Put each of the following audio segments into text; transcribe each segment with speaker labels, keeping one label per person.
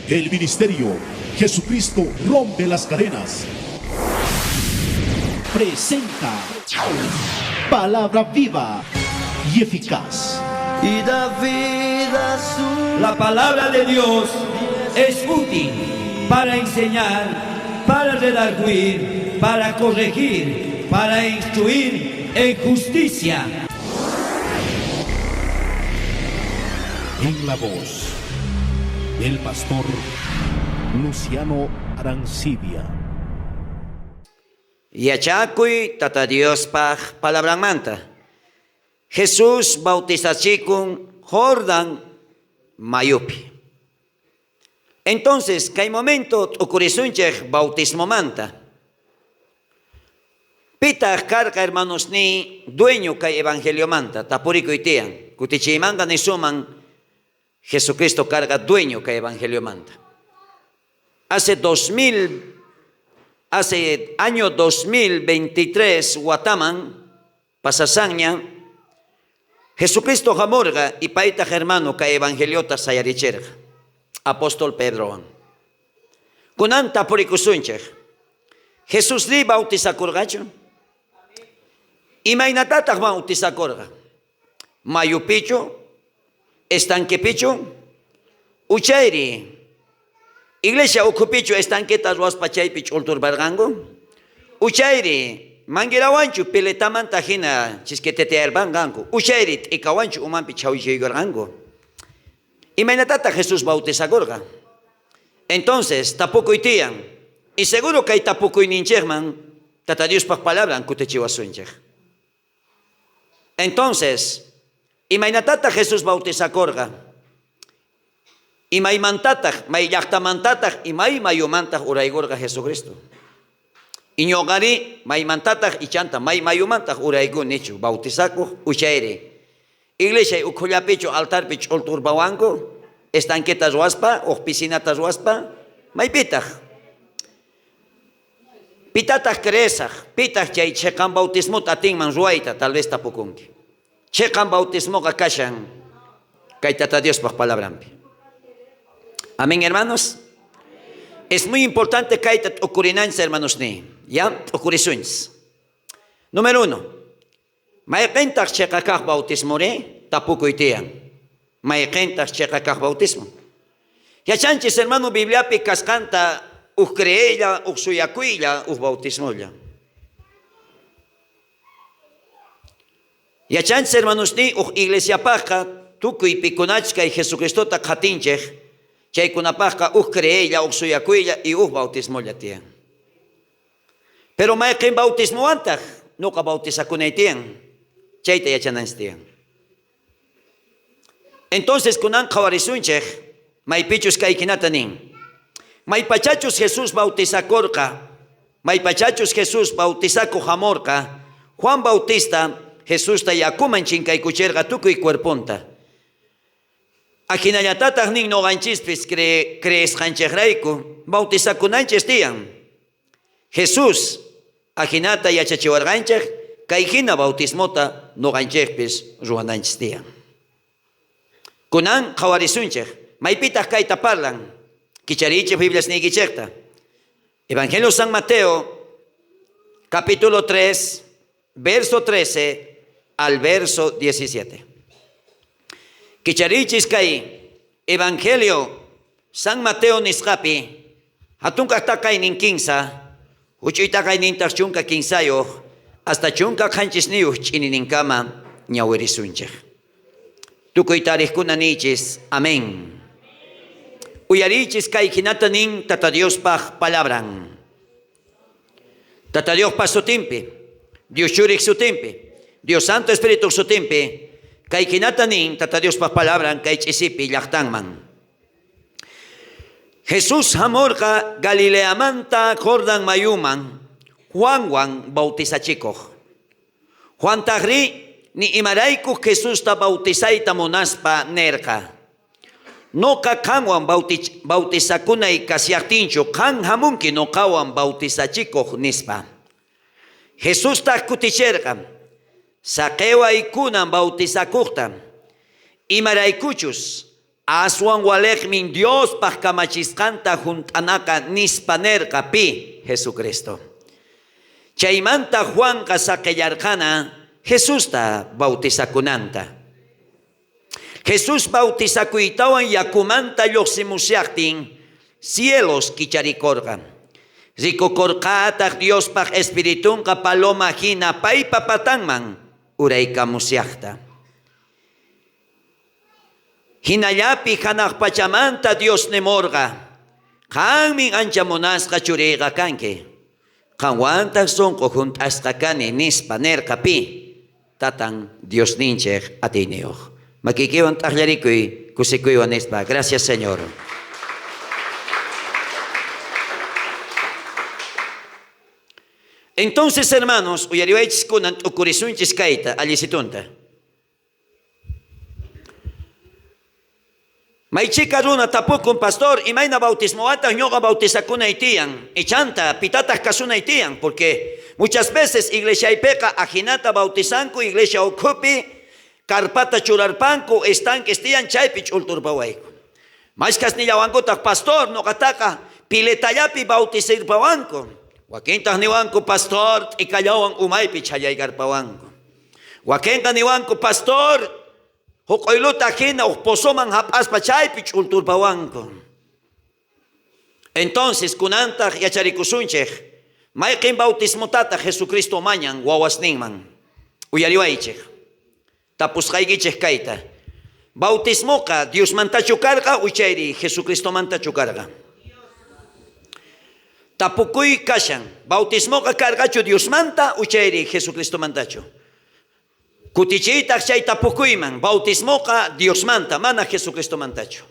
Speaker 1: El ministerio Jesucristo rompe las cadenas presenta Palabra viva y eficaz.
Speaker 2: Y da vida su
Speaker 3: La palabra de Dios es útil para enseñar, para redarguir, para corregir, para instruir en justicia.
Speaker 1: En la voz del pastor Luciano Arancibia.
Speaker 4: Yachakuy Tata Diospaj palabranmanta. Jesús bautizachikun Jordan mayupi. Entonces, kay momento t'ukurisunchej bautismomanta. Pitaj karqa hermanosniy dueño kay evangeliomanta? Tapurikuy tiyan. Kutichiymanqa nisuman Jesucristo karqa dueño kay evangeliomanta. Hace 2000, hace año 2023 wataman pasasanña Jesucristo jamorqa y paytaj hermano kay evangeliota sayaricherqa apóstol Pedrowan. Kunan tapurikusunchej. Jesusrí bautizakurqachu? Imaynatataj bautizakurqa? Mayupichu? Estanquepichu? Uchayri iglesia ukhupichu estanqueta ruwaspa chaypi ch'ulturparqanku? Uchayri manguerawanchu piletamanta hina chisquetetearpanqanku? Uchayri t'ikawanchu umanpi chhawichiykurqanku? Imaynatataq Jesús bautizakurqa? Entonces, tapukuy tiyan. Y seguro kay tapukuyninchejman Tata Diospaj palabran kutichiwasunchej. Entonces, imaynatataq Jesús bautizakurqa? Imaymantataq, may llaqtamantataq, imay mayumantaq uraykurqa Jesucristo? Iñoqari, maymantataq ichanta, may mayumantaq uraykunichu bautizakuq uchayri? Iglesia ukhullapichu altarpi ch'ulturpawanku, estanqueta ruwaspa, uj piscinata ruwaspa, maypitaq? Pitataq creesaj, pitaq chay cheqan bautismota atinman ruwayta, tal vez tapukunki. Cheqan bautismoqa kashan kay Tata Diospaj palabranpi. Amén, hermanos. Es muy importante kayta t'ukurinanchis, hermanos ni. Ya, t'ukurisunchis. Número 1. Mayqintaq cheqa kaq bautismori? Tapukuy tiyan. Mayqintaq cheqa kaq bautismo? Yachanchis, hermano, Bibliapi kasqanta uj creeylla, uj suyakuylla, uj bautismolla. Yachanchis, hermanos ni, uj iglesiapajqa tukuy pikunachus kay Jesucristota qhatinchej, chaykunapajqa uj creeylla, uj suyakuylla y uj bautismolla tiyan. Pero mayqin bautismowantaj noqa bautizakunay tiyan, chayta yachananchis tiyan. Entonces kunan qhawarisunchej maypichus kay jinata nin. Maypachachus Jesús bautizakorqa, maypachachus Jesús bautizakuq jamorqa, Juan Bautista Jesusta yakuman chinkaykucherqa tukuy cuerponta. Ajinallatataj nin noqanchispis creesqanchejrayku bautizakunanchis tiyan. Jesús ajinata yachachiwarqanchej kay jina bautismota noqanchejpis ruwananchis tiyan. Kunan qhawarisunchej, maypitaj kayta parlan? Kichariychej Bibliasniykichejta. Evangelio San Mateo, capítulo 3, verso 13 al verso 17. Kichariychis kay Evangelio San Mateo nisqapi, hatunkaj taqaynin 15, huch'uy taqaynintaq 13 hasta 17 ch'inininkama ñawirisunchej. Tukuy tariqkuna niychis, amén. Uyariychis kay jinata nin Tata Diospaj palabran. Tata Diospa sutinpi, Dios Churik sutinpi, Dios Santo Espíritu sutinpi, kay jinata nin Tata Diospaj palabran kay ch'isipi llaqtanman. Jesús hamorqa Galileamanta Jordan mayuman Juanwan bautizachikuq. Juantajrí ni imarayku Jesusta bautizayta munaspa nerqa: Noqa qanwan bautizakunay kashajtinchu qan hamunki noqawan bautizachikuq nispa. Jesustaj kuticherqa: Saqeway kunan bautizakuqta, imaraykuchus Aswan walejmin Diospaj kamachisqanta junt'anaqa nispa nerqa pi? Jesucristo. Chaymanta Juanqa saqellarqana Jesusta bautizakunanta. Jesús bautizakuytawan yakumanta llojsimushajtin cielos kicharikorqa. Rikukorqataj Diospaj Espiritunqa paloma jina paypa patanman uraykamushajta. Jinallapi janaj pachamanta Dios nimorqa, Qanmin ancha munasqa churiyqa kanki. Qanwantaj sonqo junt'asqa kani nispa nerqa pi? Tatan Diosninchej atiyniyoj. Makiykiwan t'ajllarikuy kusikuywan nispa. Gracias, Señor. Entonces, hermanos, uyariwaychis kunan t'ukurisunchis kayta allisitunta. May chhika runa tapukun, pastor, imayna bautismowantaj ñoqa bautizakunay tiyan? Ichanta, pitataj kasunay tiyan? Porque muchas veces iglesiaypeqa ajinata bautizanku, iglesia ukhupi carpata churarpanku, estanques tiyan, chaypi ch'ulturpawayku. Mashkhas nillawankutaj, pastor, noqataqa piletallapi bautizirpawanku. Wakintaj niwanku, pastor, t'ikallawan umaypi chhallaykarpawanku. Wakenqa niwanku, pastor, joq'oyluta jina uj pozoman jap'aspa chaypi ch'ulturpawanku. Entonces, kunantaj yacharikusunchej, mayqen bautismotataj Jesucristo mañan wawasninman. Uyariwaychej, tapusqaykichej kayta. Bautismoqa Diosmantachu karqa o chayri Jesucristomantachu karqa? Tapukuy kashan, bautismoqa karqachu Diosmanta o chayri Jesucristomantachu? Kutichiytaj chay tapukuyman, bautismoqa Diosmanta, mana Jesucristomantachu.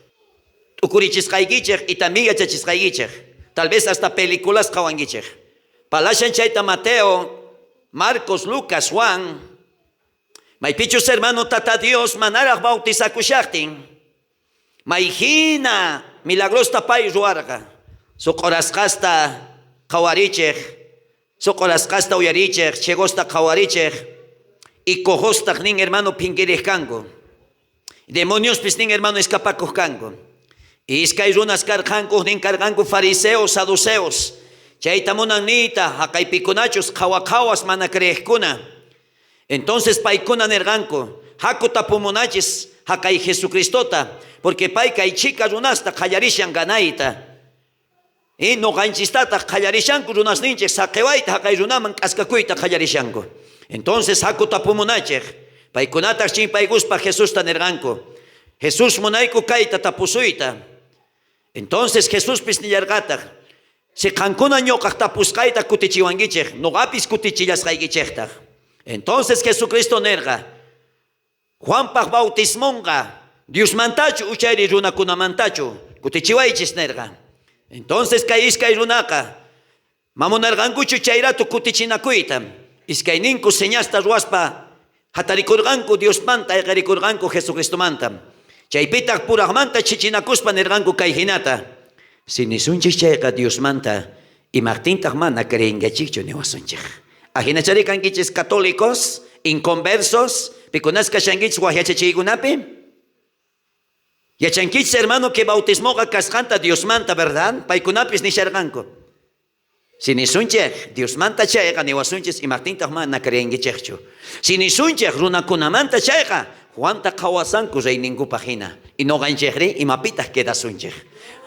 Speaker 4: T'ukurichisqaykichej y también yachachisqaykichej. Tal vez hasta películas qhawankichej. Palashan chayta Mateo, Marcos, Lucas, Juan. Maypichus hermano Tata Dios manaraj bautizakushajtin, may jina milagrosta pay ruwarqa. Soq'orasqasta qhawarichej, soq'orasqasta uyarichej, ciegosta qhawarichej, y cojostaj nin hermano phinkirej kanku. Demoniospis nin hermano escapakoj kanku. Iskay runas karqanku, nin karqanku fariseos, saduceos. Chayta munan niyta, jaqaypikunachus qhawa qhawas mana creejkuna. Entonces paykuna nerqanku, jaku tapumunachis jaqay Jesucristota, porque pay kay chhika runasta qallarishan ganayta. Y noqanchistataj qallarishanku runasninchej saqewayta jaqay runaman k'askakuyta qallarishanku. Entonces jaku tapumunachej. Paykunataj chimpaykuspa Jesusta nerqanku, Jesús munayku kayta tapusuyta. Entonces Jesuspis nillarqataj, si qankuna ñoqaj tapusqayta kutichiwankichej, noqapis kutichillasqaykichejtaj. Entonces Jesucristo nerqa, Juanpaj bautismonqa Diosmantachu uchayri runakunamantachu kutichiwaychis nerqa. Entonces kay iskay runaqa mamunarqankuchu chayratu kutichinakuyta. Iskayninku señasta ruwaspa jatarikurqanku Diosmanta ayqerikurqanku Jesucristomanta. Chaypitaj purajmanta chichinakuspa nerqanku kay jinata. Si nisunchis chayqa Diosmanta, imajtintaj mana creenkachikchu niwasunchej. Ajinachari kankichis católicos, inconversos, pikunas kashankichis waj yachachiykunapi. Yachankichis hermano que bautismoqa kasqanta Diosmanta, ¿verdad? Paykunapis nisharqanku. Si nisunchej Diosmanta chayqa niwasunchis imajtintaj mana creenkichejchu. Si nisunchej runakunamanta chayqa Juanta qhawasanku reyninkupaj jina. Y noqanchejri imapitaj quedasunchej.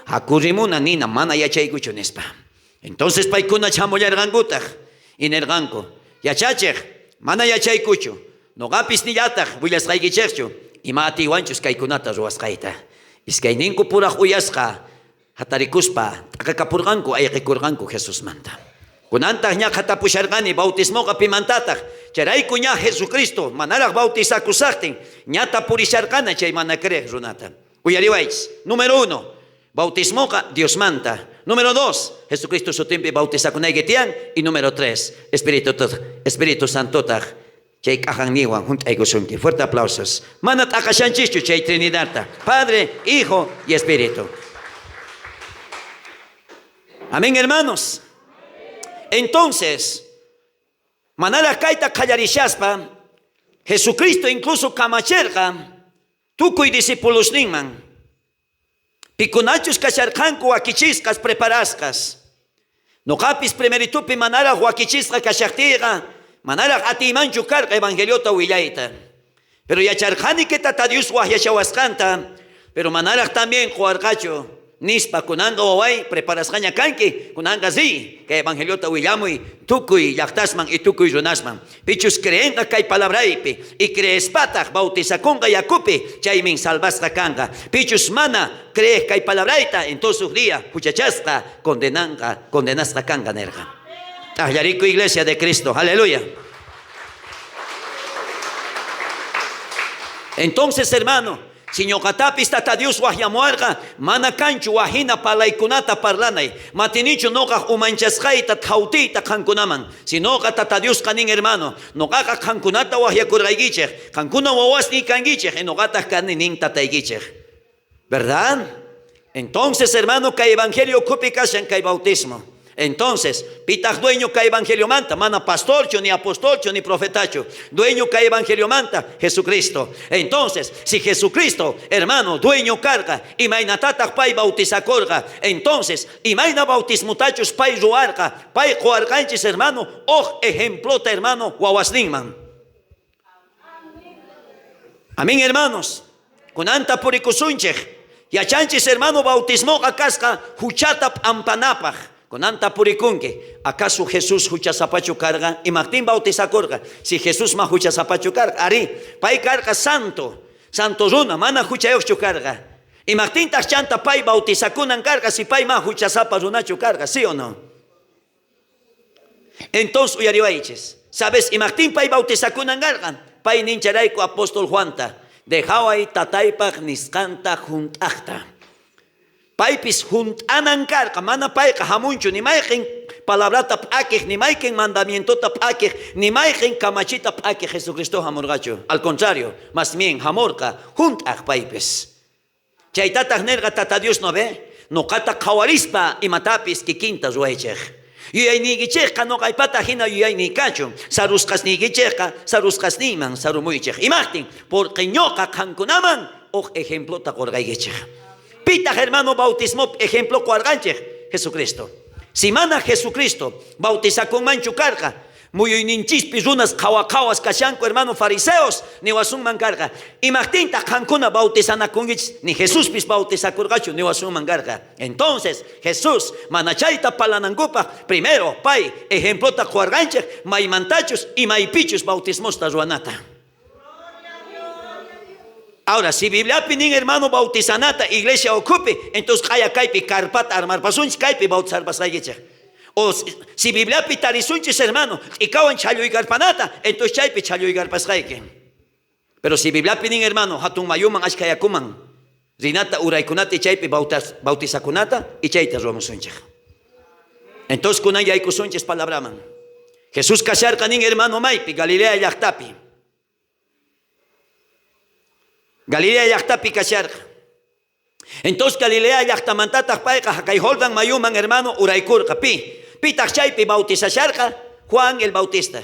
Speaker 4: Jakurimuna nina mana yachaykuchu nispa. Entonces paykuna chamullarqankutaj y nerqanku, yachachej, mana yachaykuchu. Noqapis nillataj willasqaykichejchu ima atiywanchus kaykunata ruwasqayta. Iskayninku puraj uyasqa jatarikuspa t'aqakapurqanku ayqikurqanku Jesusmanta. Kunantaj ña qhatapusharqani bautismoqa pimantataj. Chayrayku ña Jesucristo manaraj bautizakusajtin ña tapurisharqana chay mana creej runata. Uyariwaychis. Número 1, bautismoqa Diosmanta. Número 2, Jesucristo sutinpi bautizakunayki tiyan. Y número 3, Espíritu Santotaj chay k'ajanniwan junt'aykusunki. Fuerte aplausos. Mana t'aqashanchischu chay Trinidadta. Padre, Hijo y Espíritu. Amén, hermanos. Entonces, manaraj kayta qallarishaspa, Jesucristo incluso kamacherqa tukuy discipulosninman. Pikunachus kasharqanku wakichisqas, preparasqas. Noqapis primeritupi manaraj wakichisqa kashajtiyqa, manaraj atiymanchu karqa evangeliota willayta. Pero yacharqani que Tata Dios wajyashawasqanta, pero manaraj también qowarqachu nispa kunanqa waway preparasqaña kanki, kunanqa riy kay evangeliota willamuy tukuy llajtasman y tukuy runasman. Pichus creenqa kay palabraypi y creespataj bautizakunqa yakupi, chaymin salvasqa kanqa. Pichus mana creej kay palabrayta, entonces uj día juchachasqa condenanqa, condenasqa kanqa nerqa. T'ajllariku iglesia de Cristo, aleluya. Entonces, hermano, si ñoqatapis Tata Dios wajyamuwarqa, mana kanchu wajina palaykunata parlanay. Matinichu noqaj umanchasqayta thawtiyta qankunaman. Si noqa Tata Diosqa nin, hermano, noqaqa qankunata wajyakurqaykichej, qankuna wawasniy kankichej, y noqataj kani nin tataykichej. ¿Verdad? Entonces, hermano, kay evangelio ukhupi kashan kay bautismo. Entonces, pitaj dueño kay evangeliomanta, mana pastorchu, ni apostolchu, ni profetachu. Dueño kay evangeliomanta, Jesucristo. Entonces, si Jesucristo, hermano, dueño karqa, imaynatataj pay bautizakorqa. Entonces, imayna bautismotachus pay ruwarqa, pay qowarqanchis, hermano, oj ejemplota, hermano, wawasninman. Amén, hermanos. Kunanta purikusunchej. Yachanchis, hermano, bautismoqa kasqa huchata p'ampanapaj. Kunanta purikunki. ¿Acaso Jesús huchasapachu karqa? Imajtin bautizakurqa? Si Jesús ma huchasapachu karqa. Arí, pay karqa santo. Santo runa, mana huchayojchu karqa. Imajtintaq chanta pay bautizakunan karqa si pay ma huchasapa runachu karqa, ¿sí o no? Entonces uyariwaychis. ¿Sabes imajtin pay bautizakunan karqa? Pay nincharayku apóstol Juanta, dejaway tataypaj nisqanta junt'ajta. Paypis junt'anan karqa, mana payqa hamunchu, ni mayqen palabrata p'akej, ni mayqen mandamientota p'akej, ni mayqen kamachita p'akej Jesucristo hamurqachu. Al contrario, más bien hamurqa junt'aj paypis. Chaytataj nerqa Tata Dios no ve, noqata qhawarispa imatapis kikinta ruwaychej. Yuyayniykichejqa noqaypata hina yuyayniy kachun, sarusqasniykichejqa sarusqasniyman sarumuychej. Imajtin, porque ñoqa qankunaman uj ejemplota qorqaykichej. Pitaq, hermano, bautismo ejemplo qowarqanchej? Jesucristo. Si mana Jesucristo bautizakunmanchu karqa, muyuyninchispi runas qhawa qhawas kashanku, hermano, fariseos niwasunman karqa. Imajtintaq qankuna bautizanakunkichis? Ni Jesuspis bautizakurqachu niwasunman karqa. Entonces, Jesús mana chayta palanankupaj, primero pay ejemplota qowarqanchej maymantachus y maypichus bautismosta ruwanata. Ahora, si Bibliapi nin, hermano, bautizanata iglesia ukhupi, entonces q'aya kaypi carpata armarpasunchis, kaypi bautizarpasqaykichej. O si Bibliapi tarisunchis, hermano, t'ikawan chhalluykarpanata, entonces chaypi chhalluykarpasqayki. Pero si Bibliapi nin, hermano, hatun mayuman ashkha yakuman rinata uraykunata y chaypi bautizakunata y chayta ruwamusunchej. Entonces kunan yaykusunchis palabraman. Jesús kasharqa nin, hermano, maypi, Galilea llajtapi. Galilea llajtapi kasharqa. Entonces Galilea llajtamantataj payqa jaqay Jordán mayuman, hermano, uraykurqa. Pi? Pitaq chaypi bautizasharqa? Juan el Bautista.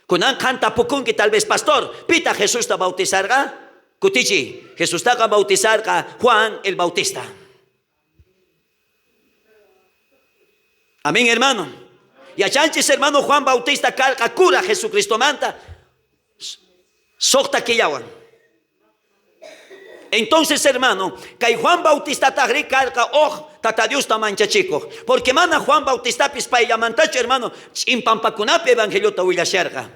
Speaker 4: Kunan qan tapukunki tal vez, pastor, pitaq Jesusta bautizarqa? Kutichi, Jesustaqa bautizarqa Juan el Bautista. Amén, hermano. Yachanchis, hermano, Juan Bautista karqa cura Jesucristomanta sojta killawan. Entonces, hermano, kay Juan Bautista tajri karqa oj Tata Diosta manchachikoj. Porque mana Juan Bautistapis payllamantachu, hermano, ch'inpampakunapi evangeliota willasharqa.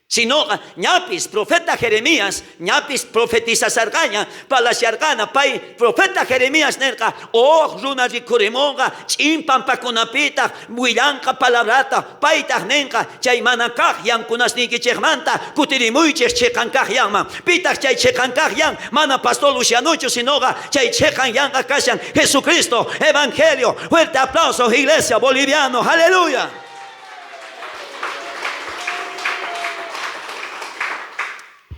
Speaker 4: Sinoqa ñapis profeta Jeremías, ñapis profetizasharqaña, palasharqana, pay profeta Jeremías nerqa, oj runa rikhurimonqa, ch'inpampakunapitaq willanqa palabrata, paytaq nenqa, chay mana kaq yankunasniykichejmanta kutirimuychej cheqan kaq yanman. Pitaq chay cheqan kaq yan, mana pastor Lucianochu, sinoqa chay cheqan yanqa kashan Jesucristo, Evangelio. Fuerte aplauso, iglesia boliviano, aleluya.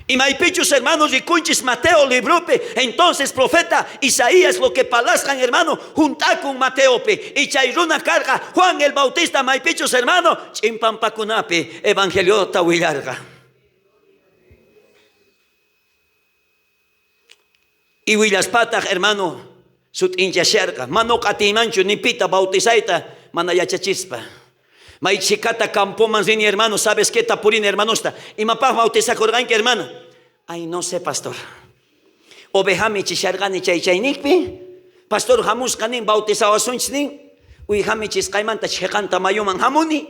Speaker 4: Y maypichus, hermanos, rikunchis Mateo libropi, entonces profeta Isaías lo que palasqan, hermano, juntakun Mateopi, y chay runa karqa Juan el Bautista maypichus, hermano, ch'inpampakunapi evangeliota willarqa. Y willaspataj, hermano, Sut'inchasharqa, mana noqa atiymanchu ni pita bautizayta mana yachachispa. May chhikata campoman rini hermano, sabes qué tapurini hermanosta, imapaj bautizakorqanki hermano? Ay, no sé, pastor. Oveja michisharqani chay chayniqpi, pastor jamusqa nin bautizawasunchis nin, uwija michisqaymanta chhiqanta mayuman jamuni,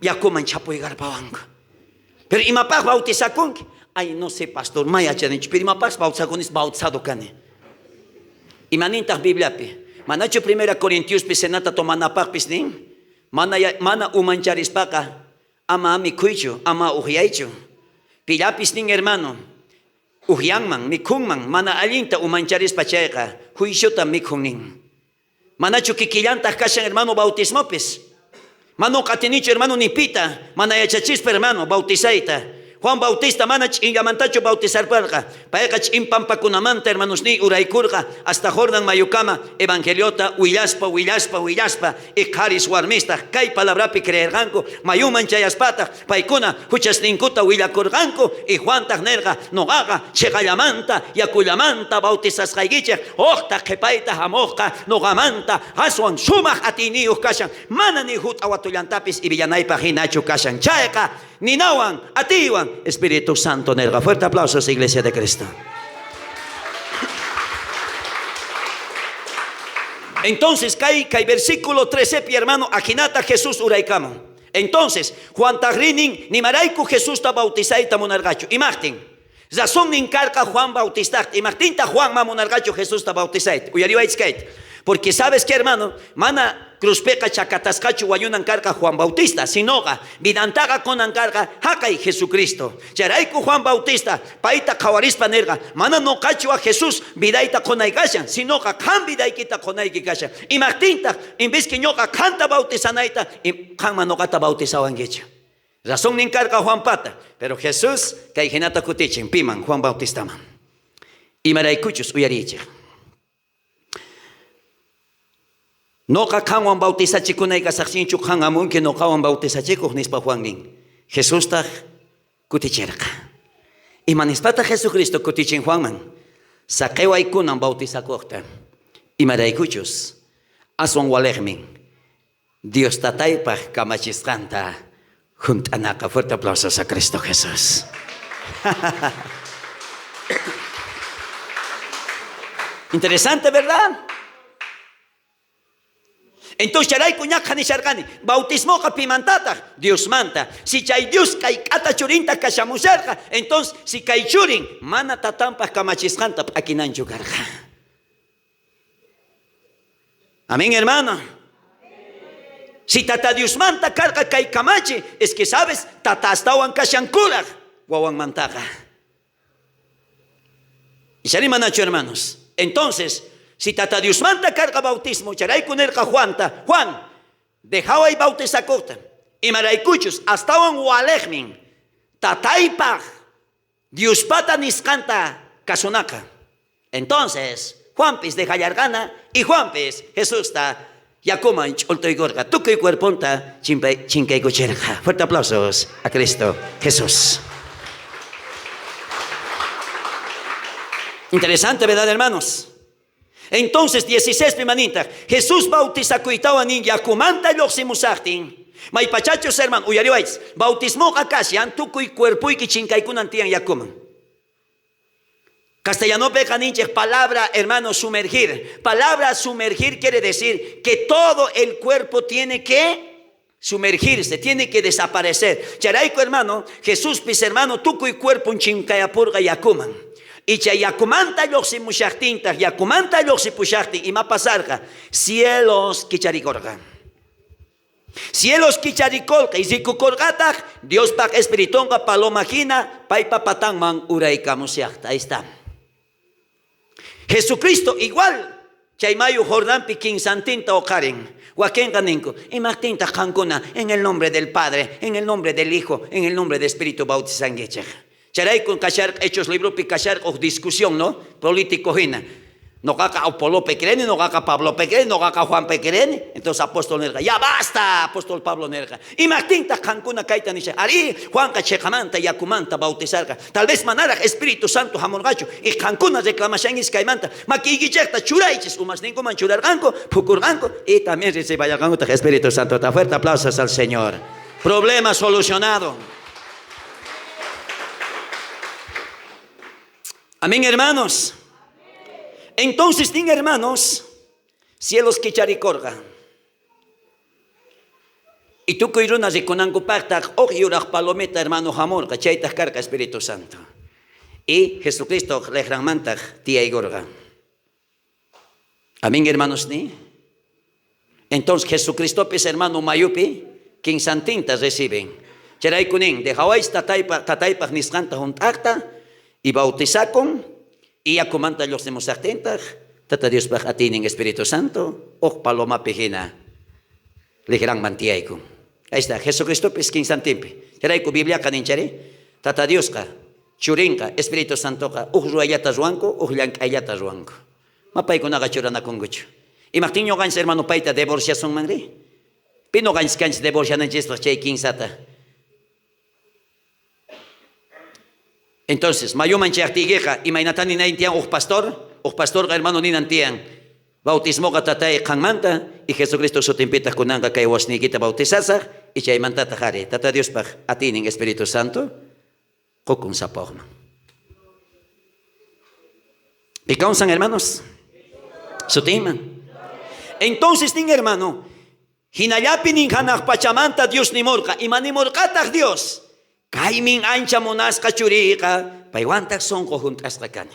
Speaker 4: yakuman chhapuykarpawanku. Pero imapaj bautizakunki? Ay, no sé, pastor, may yachanichu, pero imapaj bautizakunis bautizado kani. Imanintaq Bibliapi? Manachu Primera Corintiospi cenata tomanapaqpis nin? Mana, mana umancharispaqa ama mikhuychu, ama ujyaychu. Pillapis nin hermano, ujyanman, mikhunman, mana allinta umancharispa chayqa, juiciota mikhun nin. Manachu kikillantaj kashan hermano bautismopis? Mana atinichu hermano ni pita, mana yachachispa hermano bautizayta. Juan Bautista mana ch'inllamantachu bautizarparqa. Payqa ch'in pampakunamanta hermanosniy uraykurqa hasta Jordan mayukama evangeliota willaspa, willaspa, willaspa y qharis warmistaq kay palabrapi creerqanku mayuman chayaspataq paykuna juchasninkuta willakurqanku y Juantaq nerqa noqaqa chhiqallamanta yakullamanta bautizasqaykichej ujta qhipayta jamojqa noqamanta aswan sumaj atiyniyuq kashan mana ni jut'a watullantapis ibillanaypaq hinachu kashan chayqa ninawan atiywan Espíritu Santo nerqa. Fuerte aplausos, Iglesia de Cristo. Entonces, kay, kay versículo 13, hermano, ajinata Jesús uraykamun. Entonces, Juan tajrinin, nimarayku Jesusta bautizayta munarqachu. Imajtin? Razón nin karqa Juan Bautista. Imajtinta Juan ma munarqachu Jesusta bautizayta. Uyariwaychis kayta. Porque sabes que hermano, mana cruzpeqa chakatasqachu wañunan karqa Juan Bautista, sinoqa vidantaqa qonan karqa jaqay Jesucristo. Chayrayku Juan Bautista payta qhawarispa nerqa, mana noqachu a Jesús vidayta qonay kashan, sinoqa qan vidaykita qonayki kashan. Imajtintaq en vez que ñoqa qanta bautizanayta, qanman noqata bautizawankichu. Razón nin karqa Juan pata, pero Jesús kay hinata kutichin piman Juan Bautistaman. Imaraykuchus uyariychej. Noqa qanwan bautizachikunay kasaqtinchu qan amunki noqawan bautizachikuq nispa Juan nin. Jesustaq kuticherqa. Ima nispataq Jesucristo kutichin Juanman? Saqewaykunan bautizakuqta. Imaraykuchus aswan walejmin Dios Tataypaj kamachisqanta junt'anaqa. Fuerte aplausos a Cristo Jesús. Interesante, ¿verdad? Entonces chayrayku ñaqha nisharqani, bautismoqa pimantataq? Diosmanta. Si chay Dios kay k'ata churinta kashamusharqa, entonces si kay churin mana tatanpaj kamachisqanta p'akinanchu karqa. Amén, hermano. Si tata Diosmanta karqa kay kamachi, es que sabes, tata astawan kashan kuraj wawanmantaqa. Ichari manachu, hermanos. Entonces, si tata Diosmanta karqa bautismo, chayrayku nerqa Juanta, Juan, dejaway bautizakuqta. Imaraykuchus astawan walejmin tataypaj Diospata nisqanta kasunaqa. Entonces, Juanpis dejallarqana y Juanpis Jesusta yakuman ch'ultuykurqa, tukuy cuerponta chinkaykucherqa. Fuerte aplausos a Cristo Jesús. Interesante, ¿verdad, hermanos? Entonces, 16 pimanintaq, Jesús bautizakuytawan nin yakumanta lloqsimusaqtin. Maypachachus, hermano, uyariwaychis, bautismoqa kashan tukuy cuerpoyki chinkaykunan tiyan yakuman. Castellanopeqa ninchej palabra, hermano, sumergir. Palabra sumergir quiere decir que todo el cuerpo tiene que sumergirse, tiene que desaparecer. Chayrayku, hermano, Jesús pis, hermano, tukuy cuerpo chinkayapurqa yakuman. Y chay yakumanta lloqsimushaqtintaq, yakumanta lloqsipushaqtin, ima pasarqa? Cielos kicharikorqa. Cielos kicharikorqa y rikukorqataq Diospaq espiritonqa paloma hina paypa patanman uraykamushaqta. Ahí está. Jesucristo igual chay mayu Jordanpi kinsantinta oqarin. Wakinqa ninku, imajtintaq qankuna en el nombre del Padre, en el nombre del Hijo, en el nombre del Espíritu bautizankichej. Chayrayku kasharqa Hechos libropi kasharqa uj discusión, ¿no? Político hina. Noqaqa Apolopi creeni, noqaqa Pablopi creeni, noqaqa Juanpi creeni. Entonces apóstol nerqa, ya basta, apóstol Pablo nerqa. Imajtintaj qankuna kayta nisha? Arí, Juanqa cheqamanta yakumanta bautizarqa. Tal vez manaraj Espíritu Santo jamorqachu. Y qankuna reclamashankichis kaymanta. Makiykichejta churaychis, umasninkuman churarqanku, phukurqanku, y también reciballarqankutaj Espíritu Santota. Fuerte aplausos al Señor. Problema solucionado. Amén, hermanos. Entonces, nin hermanos, cielos kicharikorqa. Y tukuy runa rikunankupajtaj uj yuraj palomita hermano jamorqa, chaytaj karqa Espíritu Santo. Y Jesucristo lejranmantaj tiyaykorqa. Amén, hermanos, ni. Entonces, Jesucristopis hermano mayupi kinsantinta reciben. Chayrayku nin, dejawaychis tataypa, tataypaj nisqanta junt'ajta y bautizakun y yakumanta llojsimusajtintaj Tata Diospaj atiynin Espíritu Santo uj palomapi jina lijranman tiyaykun. Ahí está, Jesucristopis kinsantinpi. Chayrayku Bibliaqa nin chari, Tata Diosqa, Churinqa, Espíritu Santoqa uj ruwayllata ruwanku, uj llank'ayllata ruwanku. Ma paykunaqa churanakunkuchu. Imajtin ñoqanchis hermano payta divorciasunmanri? Pi noqanchis kanchis divorciananchispaj chay kinsata? Entonces, mayuman chayajtiykeqa, imaynatá ninayin tiyan uj pastor? Uj pastorqa hermano ninan tiyan, bautismoqa tatay qanmanta y Jesucristo sutinpitaj kunanqa kay wasniykita bautizasaj y chaymantataj ari Tata Diospaj atiynin Espíritu Santo qokun sapojman. Pi kawsan, hermanos? Sutinman. Entonces nin hermano, jinallapi nin janaj pachamanta Dios nimorqa. Ima nimorqataj Dios? Kaymin ancha munasqa churiyqa, paywantaj sonqo junt'asqa kani.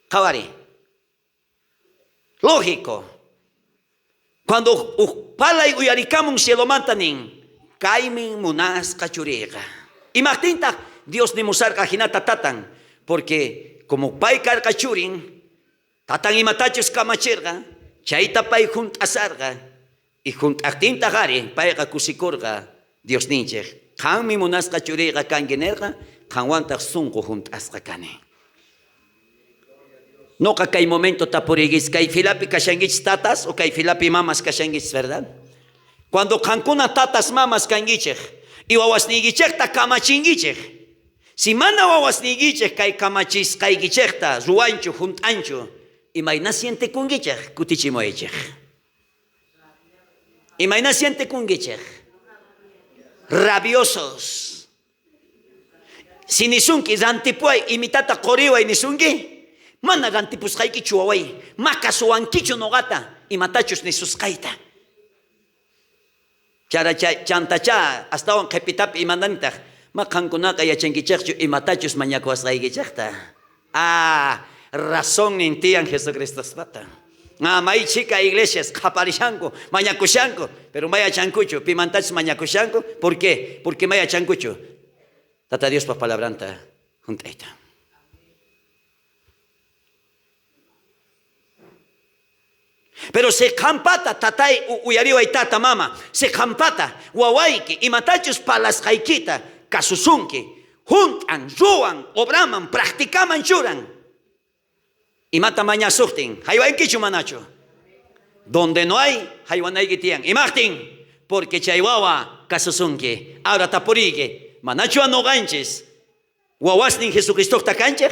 Speaker 4: Qhawari. Lógico. Cuando uj palay uyarikamun cielomanta nin, kaymin munasqa churiyqa. Imajtintaj Dios nimusarqa jinata tatan? Porque como pay karqa churin, tatan imatachus kamacherqa, chayta pay junt'asarqa. Y junt'ajtintaj ari, payqa kusikorqa Diosninchej, qanmi munasqa churiyqa kanki nerqa, qanwantaj sonqo junt'asqa kani. Noqa kay momento tapuriykichis, kay filapi kashankichis tatas o kay filapi mamas kashankichis, verdad? Cuando qankuna tatas mamas kankichej y wawasniykichejta kamachinkichej, si mana wawasniykichej kay kamachisqaykichejta ruwanchu, junt'anchu, imayna sientekunkichej? Kutichimuwaychej. Imayna sientekunkichej? Rabiosos. Si nisunki rantipuway imitata qoriway nisunki, mana rantipusqaykichu waway, ma kasuwankichu noqata imatachus nisusqayta. Chara chantachá astawan qhepitapi imanantaj, ma qankunaqa yachankichejchu imatachus mañakuwasqaykichejta. Ah, razonnin tiyan Jesucristospata. Ah, may chhika iglesias qhaparishanku, mañakushanku, pero ma yachankuchu pimantachus mañakushanku. ¿Por qué? Porque ma yachankuchu Tata Diospa palabranta junt'ayta. Pero si qanpata tatay uyariway tata mama, si qanpata wawayki imatachus palasqaykita kasusunki, junt'an, ruwan, obraman, practicaman churan. Imata mañasojtin, haywankichu manachu? Donde no hay, haywanayki tiyan. Imajtin? Porque chay wawa kasusunki. Ahora tapuriyki, manachu noqanchis wawasnin Jesucristojta kanchej?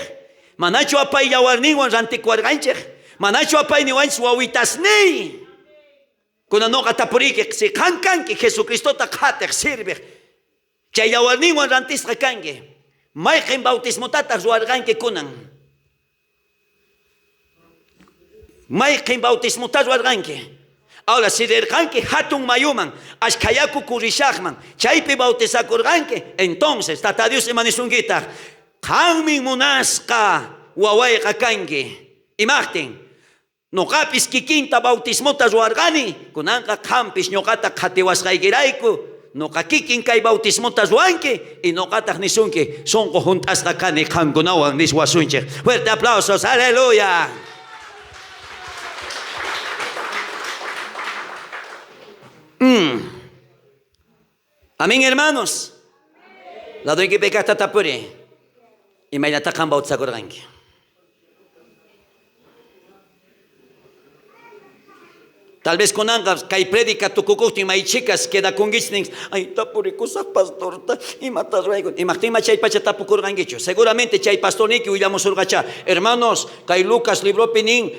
Speaker 4: Manachu apay yawarninwan rantikuwarqanchej? Manachu apay niwanchis wawitasniy? Kunan noqa tapuriyki, si qan kanki Jesucristota qhatej, sirvej, chay yawarninwan rantisqa kanki, mayqen bautismotataj ruwarqanki kunan? Mayqen bautismota ruwarqanki? Ahora, si rirqanki hatun mayuman, ashkha yaku kurrishajman, chaypi bautizakurqanki, entonces, Tata Dios ima nisunkitaj? Qanmin munasqa wawayqa kanki. Imajtin? Noqapis kikinta bautismota ruwarqani, kunanqa qanpis ñoqata qhatiwasqaykirayku, noqa kikin kay bautismota ruwanki, y noqataj nisunki, sonqo junt'asqa kani qankunawan niswasunchej. Fuerte aplausos, aleluya. Amén, hermanos. Ladoykipi kajta tapuri, imaynatá qan bautizakurqanki? Tal vez kunanqa kay predica tukukojtin may chhikas quedakunkichis ninkichis, ay tapurikusaj pastorta, imata ruwaykun. Imajtinma chay pacha tapukurqankichu? Seguramente chay pastorniyki willamusurqachá. Hermanos, kay Lucas libropi nin,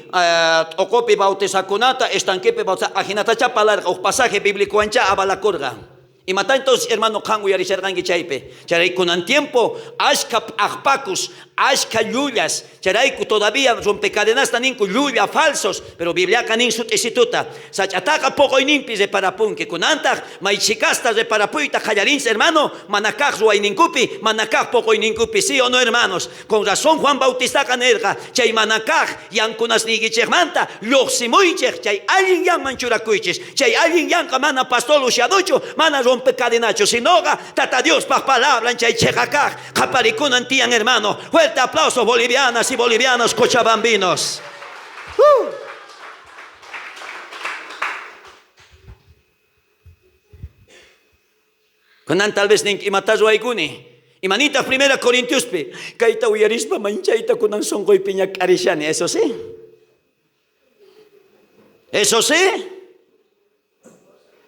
Speaker 4: t'oqopi bautizakunata, estanquepi bautiza, ajinatachá parlarqa, uj pasaje biblicowanchá avalakurqa. Imata entonces, hermano, qan uyarisharqanki chaypi? Chayrayku kunan tiempo ashkha p'ajpakus, ashkha llullas, chayrayku todavía rompecadenasta ninku llulla, falsos, pero Bibliaqa nin sut'isituta, sach'ataqa poqoyninpi reparapunki. Kunantaj may chhikasta reparapuyta qallarinchis, hermano, mana kaj ruwayninkupi, mana kaj poqoyninkupi, sí o no, hermanos? Con razón Juan Bautistaqa nerqa, chay mana kaj yankunasniykichejmanta llojsimuychej, chay allin yanman churakuychis. Chay allin yanqa mana pastor Lucianochu, mana rompecadenachu, sinoqa Tata Diospaj palabran chay cheqa kaj qhaparikunan tiyan, hermano. Fuerte aplauso, bolivianas y bolivianos, cochabambinos. Kunan tal vez ninki, imatá ruwaykuni? Imanitaq Primera Corintiospi? Kayta uyarispa manchayta kunan sonqoypi ñak'arishani, eso sí. Eso sí.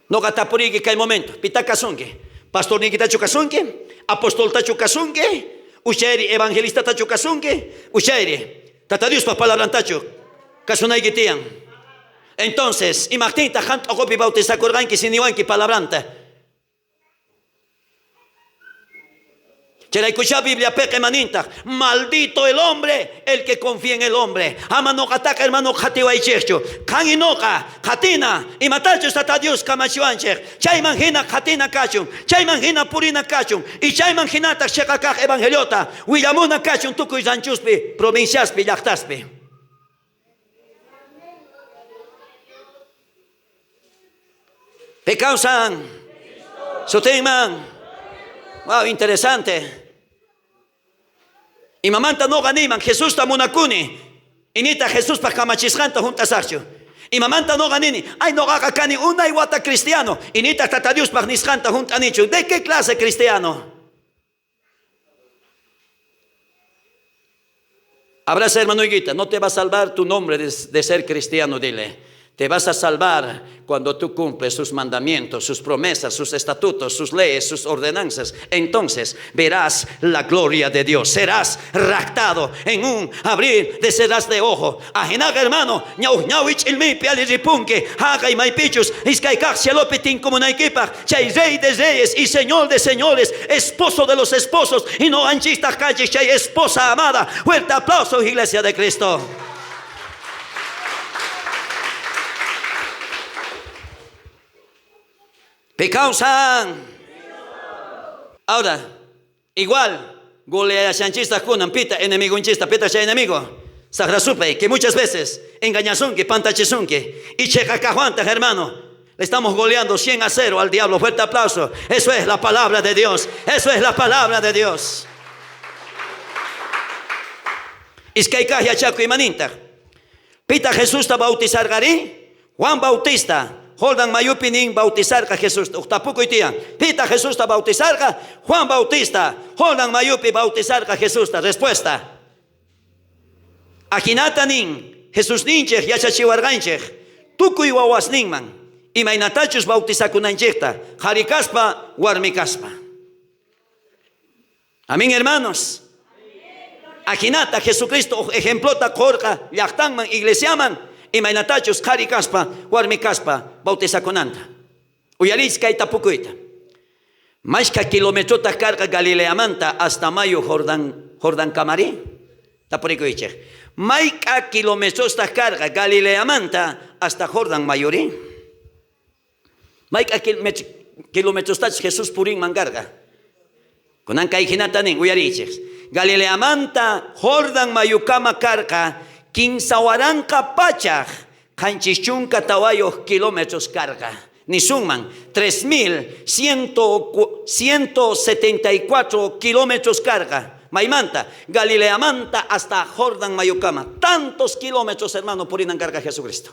Speaker 4: Noqa tapuriyki kay momento, pitá kasunki? Pastorniykitachu kasunki? Apostoltachu kasunki? Uchayri evangelistatachu kasunki? Uchayri Tata Diospa palabrantachu kasunayki tiyan? Entonces, imajtintaj qan t'oqopi bautizakorqanki si niwanki palabranta? Chayraykuchá Bibliapeqa imanintaj, maldito el hombre el que confía en el hombre. Ama noqataqa hermano qhatiwaychejchu. Qan y noqa qhatina imatachus Tata Dios kamachiwanchej. Chayman jina qhatina kachun, chayman jina purina kachun, y chayman jinataj cheqa kaj evangeliota willamuna kachun tukuy ranchospi, provinciaspi, llajtaspi. Pi kawsan? Sutinman. Wow, interesante. Imamanta noqa niyman Jesusta munakuni, inita Jesuspa kamachisqanta junt'asajchu. Imamanta noqa nini, ay noqaqa kani unay wata cristiano, inita Tata Diospaj nisqanta junt'anichu. ¿De qué clase cristiano? Abraza hermanoykita, no te va a salvar tu nombre de ser cristiano, dile. Te vas a salvar cuando tú cumples sus mandamientos, sus promesas, sus estatutos, sus leyes, sus ordenanzas. Entonces verás la gloria de Dios. Serás raptado en un abrir de cerras de ojo. Ajinaqa hermano, ñaw ñawi ch'ilmipi ali ripunki, jaqay maypichus, iskay kaj cielopi tinkumunaykipaj, chay rey de reyes y señor de señores, esposo de los esposos, y noqanchistaj kanchis chay esposa amada. Fuerte aplauso, Iglesia de Cristo. Pi kawsan? Ahora, igual, goleashanchistaj kunan pita enemigonchista, pita chay enemigo. Sajra supay, que muchas veces engañasunki, pantachisunki. Y cheqa kajwantaj, hermano. Le estamos goleando 100-0 al diablo. Fuerte aplauso. Eso es la palabra de Dios. Eso es la palabra de Dios. Iskay kaj yachakuy imanintaj. Pita Jesusta bautizarqarí? Juan Bautista. Jordan mayupi nin bautizarqa Jesusta. Uj tapukuy tiyan. Pita Jesusta bautizarqa? Juan Bautista. Jordan mayupi bautizarqa Jesusta. Respuesta. Ajinata nin Jesusninchej yachachiwarqanchej tukuy wawasninman imaynatachus bautizakunanchejta, qhari kaspa, warmi kaspa. Amén, hermanos. Ajinata Jesucristo uj ejemplota qorqa llajtanman, iglesiaman, imaynatachus qhari kaspa, warmi kaspa bautizakunanta. Uyariychis kay tapukuyta. Mashkha kilometrotaj karqa Galileamanta hasta mayu Jordán, Jordankamari? Tapurikuychej. Mayk'a kilometrostaj karqa Galileamanta hasta Jordán mayuri? Mayk'a kilometrostachus Jesús purinman karqa? Kunan kay jinata nin, uyariychej. Galileamanta Jordán mayukama karqa 3474 kilómetros karqa. Nisunman 3174 kilómetros karqa. Maymanta, Galileamanta hasta Jordán mayukama. Tantos kilómetros, hermano, purinan karqa Jesucristo.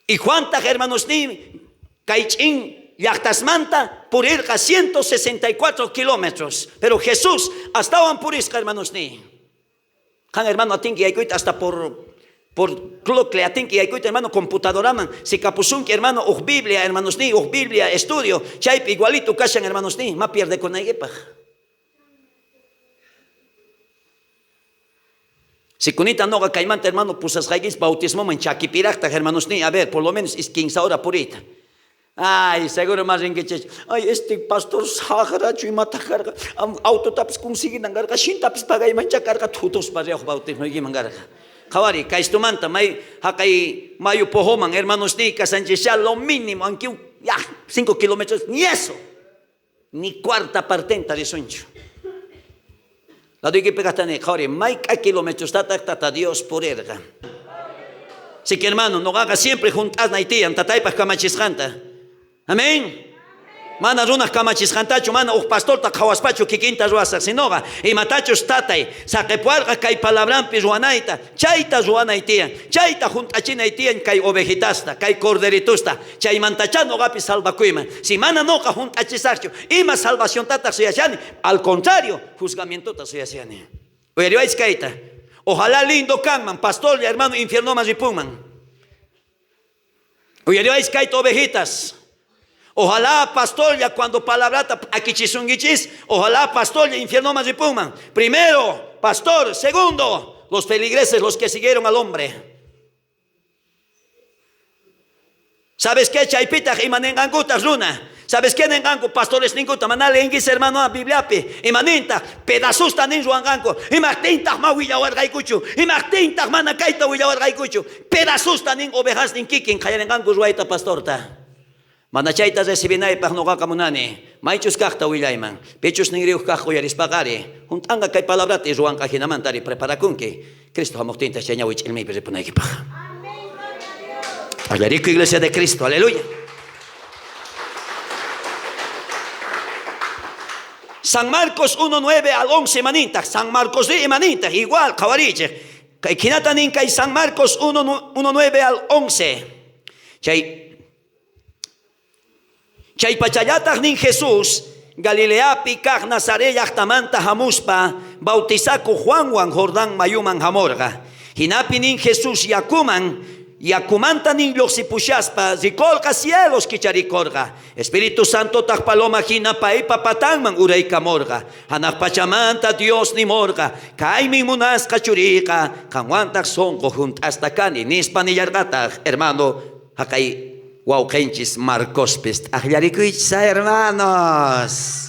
Speaker 4: Y Juantaj, hermanos, ni kay ch'in llajtasmanta purirqa 164 kilómetros. Pero Jesús astawan purisqa, hermanos, ni. Qan, hermano, atinki yaykuyta hasta por Por clocle atinki yaykuyta, hermano, computadoraman. Si kapusunki, hermano, uj Biblia, hermanosniy, uj Biblia estudio, chaypi igualito kashan, hermanosniy, ma pierdekunaykipaj. Si kunita noqa kaymanta, hermano, pusasqaykis bautismoman chakipirajtaj, hermanosniy, a ver, por lo menos is 15 hora puriyta. Ay, seguro más rinkichis. Ay, este pastor sajrachu imataq karqa. Autotapis conseguinan karqa, shintapis pagaymancha karqa, thutuspa riwaj bautismoykiman karqa. Qhawari, kaystumanta may haqay mayu pojoman, hermanosniy, kasanchis lo mínimo, aunque un, ya, 5 kilómetros, ni eso, ni cuarta partenta risunchu. Ladoykipi kajtani, qhawari, mayk'a kilometrostataq Tata Dios purerqa. Así que hermano, noqaqa siempre junt'asnay tiyan tataypaj kamachisqanta. Amén. Mana runaj kamachisqantachu, mana uj pastorta qhawaspachu kikinta ruwasaj, sinoqa imatachus tatay saqepuarqa kay palabranpi ruwanayta, chayta ruwanay tiyan, chayta junt'achinay tiyan kay ovejitasta, kay corderitusta, chaymantachá noqapi salvakuyman. Si mana noqa junt'achisajchu, ima salvaciontataq suyashani, al contrario, juzgamientota suyashani. Uyariwaychis kayta. Ojalá lindo kanman, pastor y hermano infiernoman ripunman. Uyariwaychis kayta, ovejitas. Ojalá pastor ya cuando palabrata akichisunguichis, ojalá pastor ya infiernoman ripunman. Primero, pastor. Segundo, los feligreses, los que siguieron al hombre. ¿Sabes qué? Chaypitaj imanengankutaj runa. ¿Sabes qué nenganku? Pastores ninkuta. Mana leenkis hermano a Bibliapi. Imanintaj pedasusta nin ruwanqanku. Imajtintaj ma willawarqaykuchu. Imajtintaj mana kayta willawarqaykuchu. Pedasusta nin ovejas nin kikin qallarinqanku ruwayta pastorta. Mana chayta recibinaypaj noqaqa munani. Maychus kajta willayman. Pichus ninriyuj kaj uyarispaqari. Junt'anqa kay palabrata y ruwanqa jinamantari preparakunki. Cristo hamuqtintaj chay ñawi ch'ilmiypi ripunaykipaj. Allarico Iglesia de Cristo, aleluya. San Marcos 1:9 al 11 imanintaj, San Marcos ri imanintaj, igual qhawarichej. Kay jinata nin kay San Marcos 1:9 al 11. Chay pachallataj nin Jesús Galileapi kaj Nazaret llajtamanta hamuspa bautizaku Juanwan Jordán mayuman hamorqa. Jinapi nin Jesús yakuman, yakumanta nin lluqsipushaspa rikorqa cielos kicharikorqa. Espíritu Santo taj paloma jina paypa patanman uraykamorqa. Hanaq pachamanta Dios nimorqa, kaymi munasqa churiqa, qanwantaq sonqo junt'asta kani, nispa nillarqataq, hermano, haqay wawqinchis Marcospis t'aqllarikuychis, hermanos.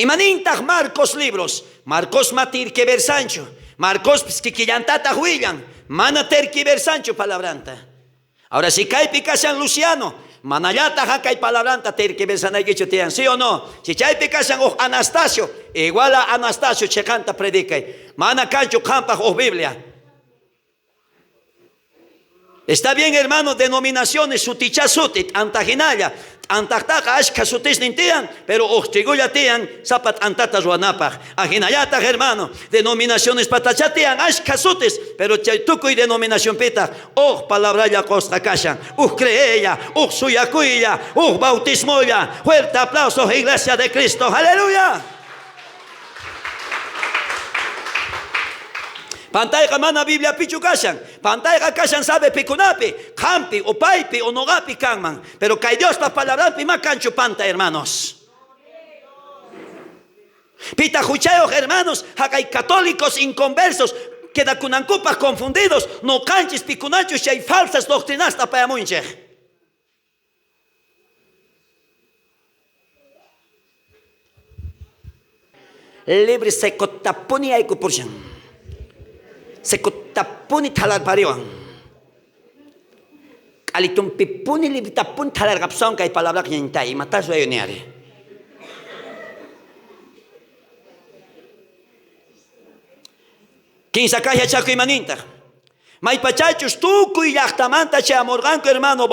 Speaker 4: Imanintaq Marcos libros? Marcos ma tergiversanchu. Marcospis kikillantataq willan. Mana tergiversanchu palabranta. Ahora si kaypi kashan Luciano, manallataq haqay palabranta tergiversanaykichu tiyan, ¿sí o no? Si chaypi kashan uj Anastasio, igual a Anastasio cheqanta predicay. Mana kanchu qhampaj uj Biblia. Está bien, hermano, denominaciones, suticha sutit, antajinalla, antajtaqa ashkha sutisnin tiyan, pero uj tiyan, sapat antata ruwanapaj. Ajinallataq, hermano, denominaciones patacha tiyan, ashkha sutis, pero chay tukuy denominación pitaq, uj palabralla qosqa kashan, uj creella, uj suyakuylla, uj bautismolla. Fuerte aplauso, Iglesia de Cristo, aleluya. Pantayqa mana Bibliapichu kashan. Pantayqa kashan sabe pikunapi, qhampi, upaypi, unuqapi kanman. Pero kay Diospa palabranpi ma kanchu panta, hermanos. Pita huchayoj, hermanos, haqay católicos inconversos, quedakunankupaj confundidos, no kanchis pikunachus chay falsas doctrinasta apayamunchej. Libre secotapuni aykupurchan. Secotapuni thalarpariwan. K'alitumpipuni libretapuni thalarqapuswan kay palabraqa ñañtay, imatas ruwayuniari. Kinsa kaj yachakuy imanintaq. Maypachachus tukuy llaqtamanta chayamurqanku, hermano,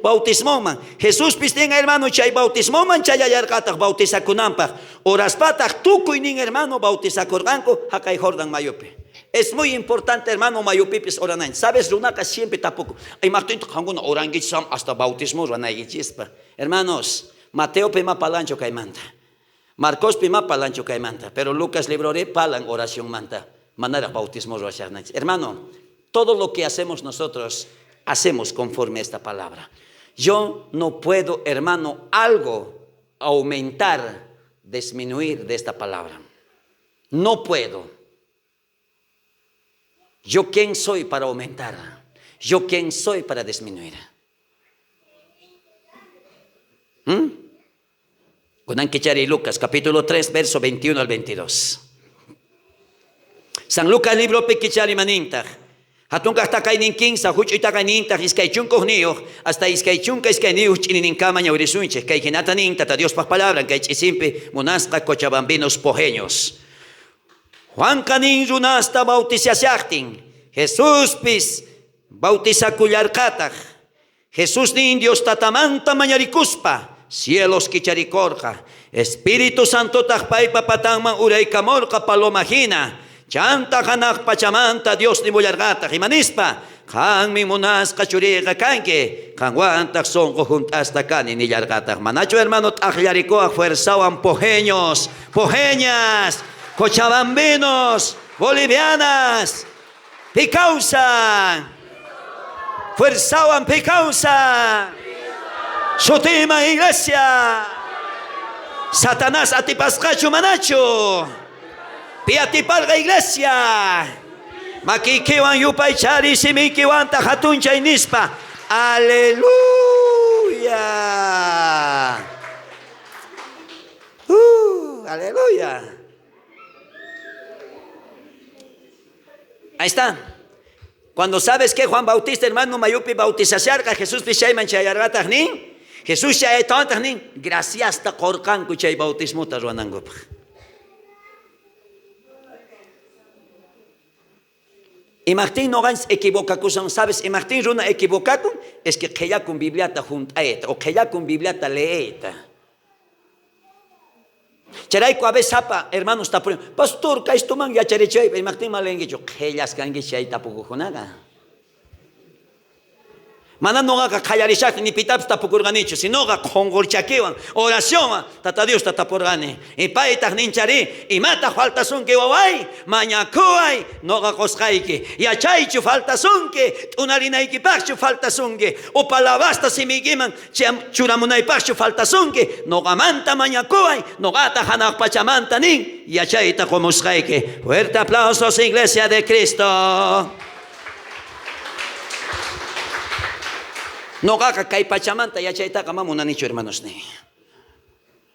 Speaker 4: bautismoman. Jesuspis nin, hermano, chay bautismoman chayallarqataq bautizakunanpaq. Oraspataq tukuy nin, hermano, bautizakurqanku haqay Jordán mayupi. Es muy importante, hermano, mayupipis orananchis. ¿Sabes? Runaqa siempre tapuku. Ay, imajtintaj qankuna orankichis hasta bautismo ruwanaykichispa. Hermanos, Mateo pima palancho kaymanta. Marcospi ma palanchu kaymanta, pero Lucas librori palan oracionmanta, manaraj bautismo ruwashajnanchis. Hermano, todo lo que hacemos nosotros, hacemos conforme a esta palabra. Yo no puedo, hermano, algo aumentar, disminuir de esta palabra. No puedo. ¿Yo quién soy para aumentar? ¿Yo quién soy para disminuir? Kunan kichari Lucas, capítulo 3, verso 21 al 22. San Lucas libropi kichari manintaj. Hatunkaj takaynin kinsa, huch'uy takaynintaj iskay chunka hasta 22 ch'inininkama ñawirisunchej. Kay jinata nin Tata Diospaj palabran, kay ch'isinpi munasqa cochabambinos pojeños. Juan kanin runasta bautizashajtin, Jesuspis bautizakullarqataj. Jesús nin Dios tatamanta mañarikuspa, cielos kicharikorqa. Espíritu Santotaj paypa patanman uraykamorqa paloma hina. Chanta hanaj pachamanta Dios nimullarqataj imanispa, qanmi munasqa churiyqa kanki, qanwantaq sonqo junt'asqa kani nillarqataj. Manachu hermano t'aqllarikuwaj fuerzawan pojeños, pojeñas, cochabambinos, bolivianas, pikausan, fuerzawan pikausan, sutima iglesia, Satanás atipasqachu manachu, pi atiparqa iglesia, makikiwan yupaychari simikiwanta hatunchay nispa, aleluya. Aleluya. Ahí está. Cuando sabes que Juan Bautista, hermano, mayupi bautizasharqa, Jesús pishayman chayarqataq nin, Jesús chayaytawantaq nin, graciasta qorqanku chay bautismota ruwanankupaq. Imajtin noqanchis equivocakusan, ¿sabes? Imajtin runa equivocakun, es que qhellakun Bibliata junt'ayta, o qhellakun Bibliata leeyta. Chayrayku a veces sapa, hermanos, tapuriwan, pastor, kaystuman yacharichay, imajtin ma leenkichu, qhellas kanki chay tapukuqkunaqa. Mana noqaqa qallarishaqti ni pitapis tapukurqanichu, sinoqa qhonqurchakiwan, oracionwan, Tata Diosta tapurqani. Y paytaq ninchari, imataq faltasunki waway, mañakuway, noqa qusqayki. Yachaychu faltasunki, t'unarinaykipaqchu faltasunki, upalabasta simiykiman churamunaypaqchu faltasunki, noqamanta mañakuway, noqata hanaq pachamanta nin, yachayta qumusqayki. Fuerte aplausos, Iglesia de Cristo. Noqaqa kay pachamanta yachaytaqa ma munanichu, hermanos ni.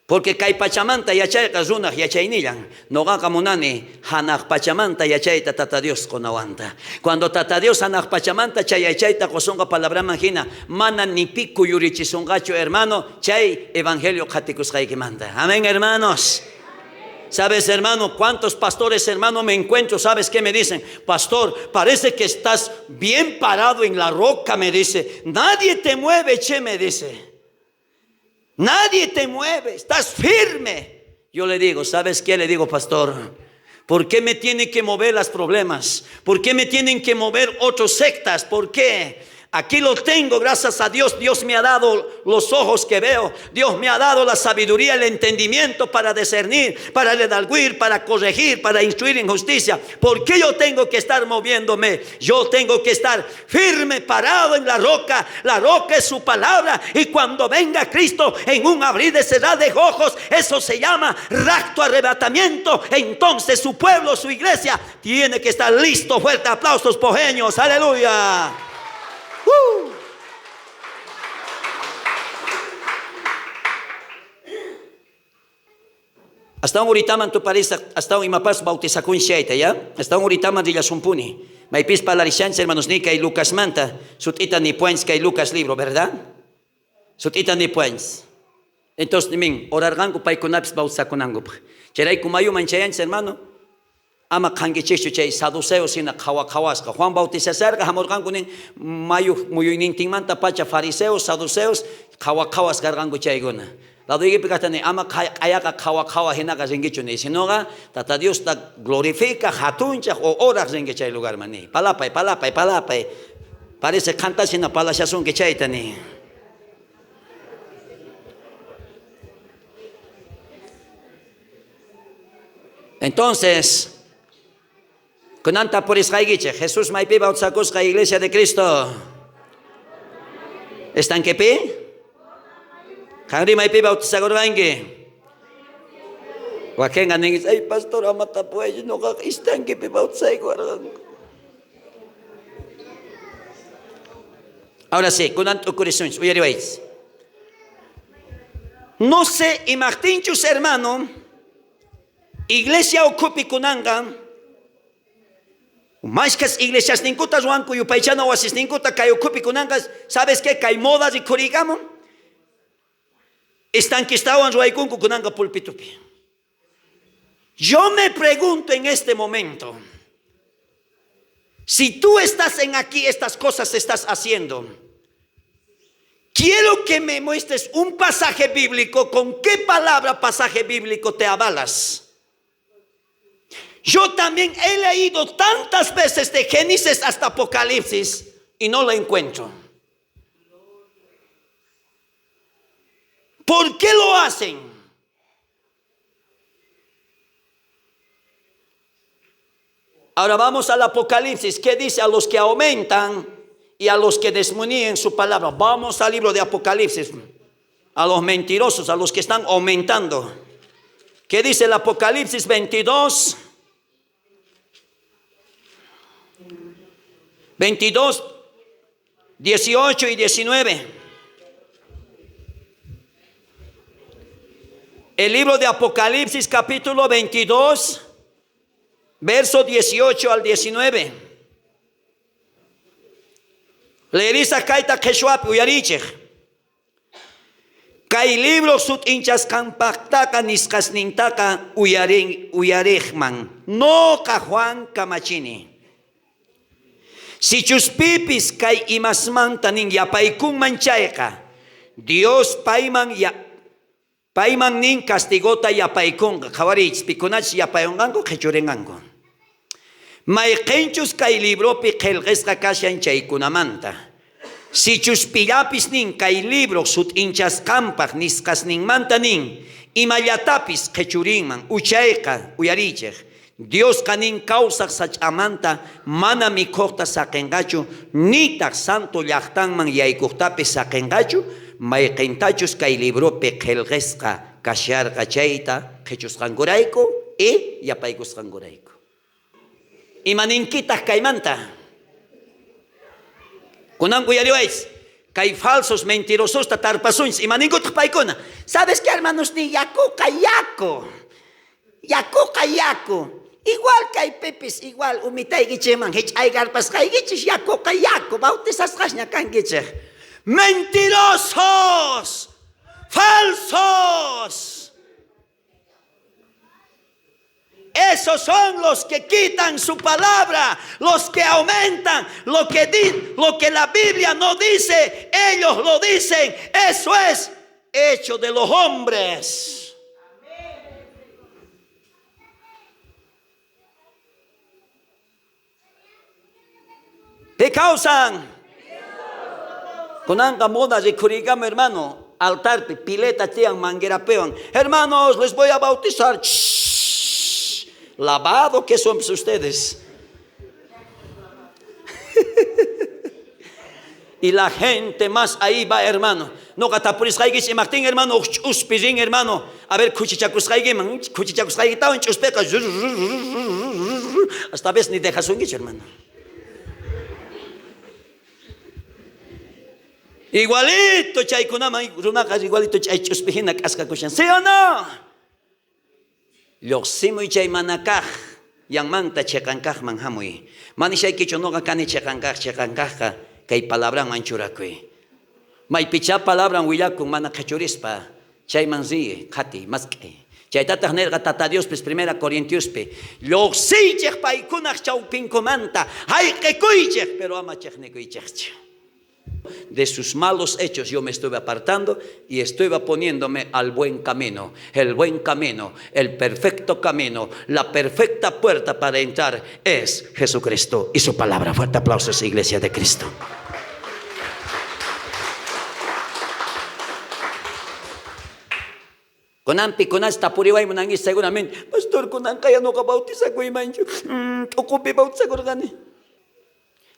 Speaker 4: Porque kay pachamanta yachayqa runaq yachaynillan. Noqaqa munani hanaq pachamanta yachayta Tata Dios qunawanta. Cuando Tata Dios hanaq pachamanta chay yachayta qusunqa palabraman hina, mana ni pi kuyurichisunqachu, hermano, chay evangelio qhatikusqaykimanta. Amén, hermanos. ¿Sabes, hermano, cuántos pastores, hermano, me encuentro? ¿Sabes qué me dicen? Pastor, parece que estás bien parado en la roca, me dice. Nadie te mueve, che, me dice. Nadie te mueve, estás firme. Yo le digo, ¿sabes qué le digo, pastor? ¿Por qué me tienen que mover los problemas? ¿Por qué me tienen que mover otras sectas? ¿Por qué? Aquí lo tengo, gracias a Dios. Dios me ha dado los ojos que veo. Dios me ha dado la sabiduría, el entendimiento para discernir, para redarguir, para corregir, para instruir en justicia. ¿Por qué yo tengo que estar moviéndome? Yo tengo que estar firme, parado en la roca. La roca es su palabra. Y cuando venga Cristo en un abrir y cerrar de ojos, eso se llama rapto, arrebatamiento. Entonces su pueblo, su iglesia, tiene que estar listo. Fuerte aplausos, pojeños. Aleluya. Hasta un uritaman tu parisa, hasta un imapas bautizakun shayta, ya? Hasta un uritaman rilasumpuni. Maypis palarishancha, hermanos, ni kay Lucas manta, sutita ni puens kay Lucas libro, ¿verdad? Sutita ni puens. Entonces, nimin, orarganku paykunapis bautizakunanku. Chayrayku mayuman chayanchis, hermano, ama qhankichikchu chay saduceos hina qhawa qhawasqa. Juan bautizasarqa hamurqanku nin mayu muyuynintinmanta pacha fariseos, saduceos qhawa qhawas karqanku chaykuna. Ladoykipi kaqta nin, ama q'ayaqa qhawa qhawa hinaqa rinkichu ni, sinoqa Tata Diosta glorifica, hatunchaq o oraq rinki chay lugarman ni. Palapay, palapay, palapay. Parece qhantas hina palashasunki chayta ni. Entonces, kunan tapurisqaykichej, Jesús maypi bautizakusqa Iglesia de Cristo? Estanquepi? Qanri maypi bautizakurqanki? Wakenqa ninki, ay pastor, ama tapuwaychu, noqaqa estanquepi bautizaykuwarqanku. Ahora sí, kunan t'ukurisunchis, uyariwaychis. No sé imajtinchus hermano, iglesia ukhupi kunanqa mashkhas iglesiasninkuta ruwanku yupaychana wasisninkuta kay ukhupi kunanqa, ¿sabes qué? Kay moda rikhuriykamun. Estanquistawan ruwaykunku kunanqa pulpitupi. Yo me pregunto en este momento, si tú estás en aquí, estas cosas estás haciendo, quiero que me muestres un pasaje bíblico, ¿con qué palabra pasaje bíblico te avalas? Yo también he leído tantas veces de Génesis hasta Apocalipsis y no lo encuentro. ¿Por qué lo hacen? Ahora vamos al Apocalipsis. ¿Qué dice a los que aumentan y a los que desmuníen su palabra? Vamos al libro de Apocalipsis. A los mentirosos, a los que están aumentando. ¿Qué dice el Apocalipsis 22? 22, 18 y 19. El libro de Apocalipsis capítulo 22, verso 18 al 19. Leerisa kayta qheshwapi uyarichej. Kay libro sut'inchasqanpajtaqa nisqasnintaqa uyarin uyarejman. Noqa Juan kamachini. Sichus pipis kay imasmanta nin yapaykunman chayqa, Dios payman ya, payman nin castigota yapaykunqa. Qhawariychis, pikunachus yapayunqanku qhechurinqanku. Mayqenchus kay libropi qhelqesqa kashan chaykunamanta. Sichus pillapis nin kay libro sut'inchasqanpaj nisqasninmanta nin, imallatapis qhechurinman, uchayqa, uyariychej, Diosqa nin kawsaj sach'amanta mana mikhojta saqenqachu, nitaj santo llajtanman yaykojtapis saqenqachu, mayqentachus kay libropi qhelqesqa kasharqa chayta qhechusqankurayku y yapaykusqankurayku. Ima ninkitaj kaymanta? Kunan uyariwaychis, kay falsos mentirososta tarpasunchis. Ima ninkutaj paykuna? ¿Sabes qué, hermanos? Ni yakuqa yaku. Yakuqa yaku. Igual kay pipis, igual umitaykichejman hich'aykarpasqaykichis, yakuqa yaku, bautizasqasña kankichej. Mentirosos, falsos. Esos son los que quitan su palabra, los que aumentan lo que, di, lo que la Biblia no dice, ellos lo dicen. Eso es hecho de los hombres. ¿Qué causan? Kunanqa moda rikhuriykamu, hermano, altarpi pileta tiyan manguerapewan. Hermanos, les voy a bautizar. Shhh, lavado que son ustedes. Y la gente más ahí va, hermano. Noqa tapurisqaykichis imajtin, hermano, uj ch'uspi rin, hermano. A ver, khuchichakusqaykiman, khuchichakusqaykitawan ch'uspeqa hasta vez ni dejasunkichu, hermano. Igualito chaykunaman runaqa igualito chay ch'uspi hina k'askakushan. ¿Sí o no? Llojsimuy chay mana kaj yanmanta cheqan kajman jamuy. Manishaykichu noqa kani cheqan kaj, cheqan kajqa kay palabranman churakuy. Maypichá palabran willakun mana qhechurispa, chayman riy, qhatiy, mask'ay. Chaytataj nerqa Tata Diospis Primera Corintiospi, llojsiychej paykunaj chawpinkumanta, jayq'ekuychej, pero ama chejnikuychejchu. De sus malos hechos yo me estuve apartando y estuve poniéndome al buen camino. El buen camino, el perfecto camino, la perfecta puerta para entrar es Jesucristo y su palabra. Fuerte aplausos, Iglesia de Cristo. Kunanpi kunas tapuriway munankichis seguramente, pastor, kunanqa ya noqa bautizakuymanchu, t'uqupi bautizakurqani.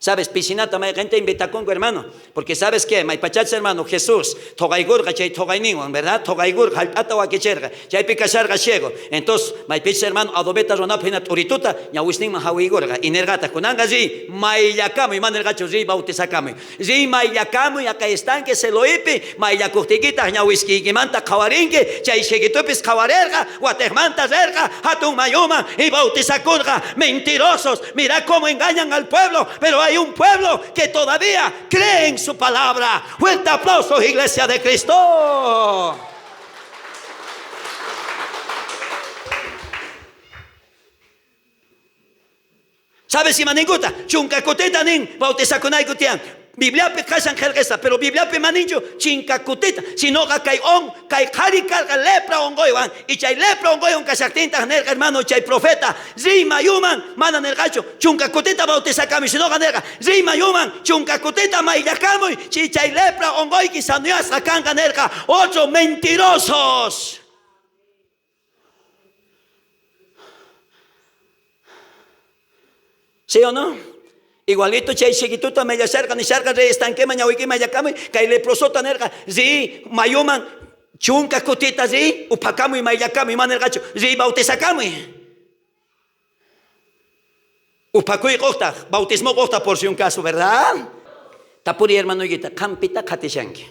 Speaker 4: Sabes, piscinata mayqenta invitakunku, hermano, porque sabes que maypachachus, hermano, Jesús thoqaykurqa chay thoqayninwan, verdad? Thoqaykurqa, jallp'ata wakicherqa, chaypi kasharqa ciego. Entonces, maypichus, hermano, adobeta runapaj jina t'urituta ñawisninman jawiykurqa y nerqataj, kunanqa riy mayllakamuy, mana nerqachu riy bautizakamuy. Riy mayllakamuy jaqay estanque Siloepi, mayllakojtiykitaj ñawiskiykimanta qhawarinki. Chay cieguitupis qhawarerqa, watejmanta rerqa jatun mayuman y bautizakurqa. Mentirosos, mirá cómo engañan al pueblo, pero hay un pueblo que todavía cree en su palabra. Fuerte aplauso, Iglesia de Cristo. Sabes ima ninkuta? Chunka kutita nin bautizakunayku tiyan. Bibliapi kashan qhelqesqa, pero Bibliapi ma ninchu chinka kutita, sinoqa kay on, kay qhari karqa lepra onqoywan, y chay lepra onqoywan kashajtintaj nerqa, hermano, chay profeta, riy mayuman, mana nerqachu, chunka kutita bautizakamuy, sinoqa nerqa, riy mayuman, chunka kutita mayllakamuy, chay lepra onqoyki sanoyasqa kanqa nerqa. Otro mentirosos. ¿Sí o no? Igualito chay chiquituta mayllasharqa, nisharqa, rey estanqueman ñawiyki mayllakamuy, kay leprosota nerqa, riy mayuman, chunka kutita riy, uphakamuy, mayllakamuy, mana nerqachu, riy bautizakamuy. Uphakuy qojtaj, bautismo qojtaj por si un caso, ¿verdad? Tapuri hermanoykita, qan pita qhatishanki?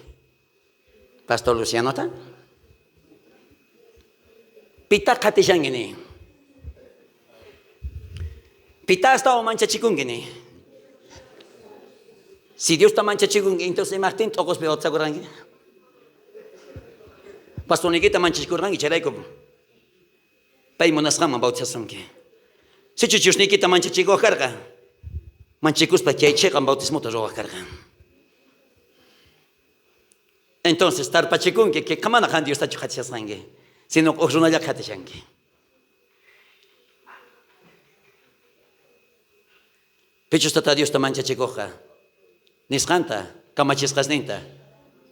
Speaker 4: Pastor Lucianota? Pita qhatishanki ni? Pita astawan manchachikunki ni? Si Diosta manchachikunki, entonces imajtin t'oqospi bautizakurqanki? Pastorniykita manchachikurqanki, chayrayku pay munasqanman bautizasunki. Sichus Diosniykita manchachikuwaj karqa, manchikuspa chay cheqan bautismota ruwaj karqa. Entonces tarpachikunki que mana qan Diostachu qhatishasqanki, sino uj runalla qhatishanki. Pichus Tata Diosta manchachikojqa, nisqanta, kamachisqasninta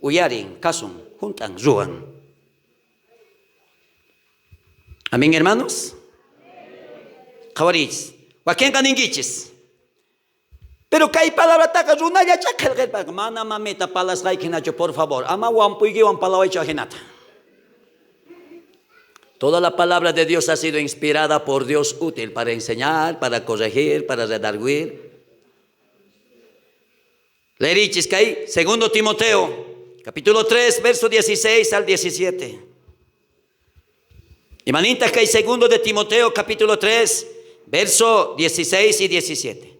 Speaker 4: uyarin, kasun, junt'an, ruwan. Amén, hermanos. Qhawariychis. Wakenqa ninkichis. Pero kay palabrataqa runallachá qhelqerparqa. Mana mamita palasqayki hinachu, por favor. Ama wampuykiwan palawaychu ajinata. Toda la palabra de Dios ha sido inspirada por Dios, útil para enseñar, para corregir, para redarguir. Leerichis kay segundo Timoteo, capítulo 3, verso 16 al 17. Imanintaj kay segundo de Timoteo, capítulo 3, verso 16 y 17.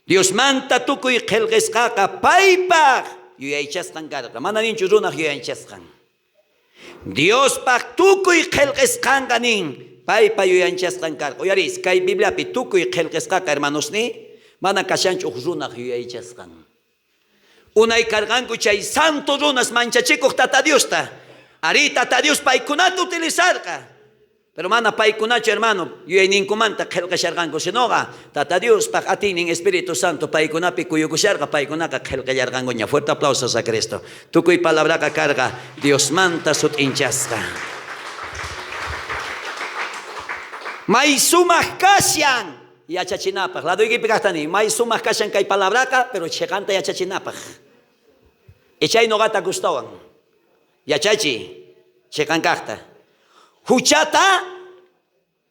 Speaker 4: Diosmanta tukuy qhelqesqaqa paypaj yuyaychasqan karqa. Mana ninchu runaj yuyaychasqan. Diospaj tukuy qhelqesqanqa nin, paypa yuyanchasqan karqa. Uyarís, kay Bibliapi tukuy qhelqesqaqa, hermanosni, mana kashanchu uj runaj yuyaychasqan. Unay karqanku chay santo runas manchachikuq Tata Diosta. Arí, Tata Dios paykunata utilizarqa. Pero mana paykunachu, hermano, yuyayninkumanta qhelqasharqanku, sinoqa Tata Diospaj atiynin Espíritu Santo paykunapi kuyukusharqa, paykunaqa qhelqallarqankuña. Fuerte aplausos a Cristo. Tukuy palabraqa karqa Diosmanta sut'inchasqa. May sumaj kashan yachachinapaj. Ladoykipi kajta niy, may sumaj kashan kay palabraqa, pero cheqanta yachachinapaj. Ichay noqata gustawan. Yachachiy cheqan kajta. Juchata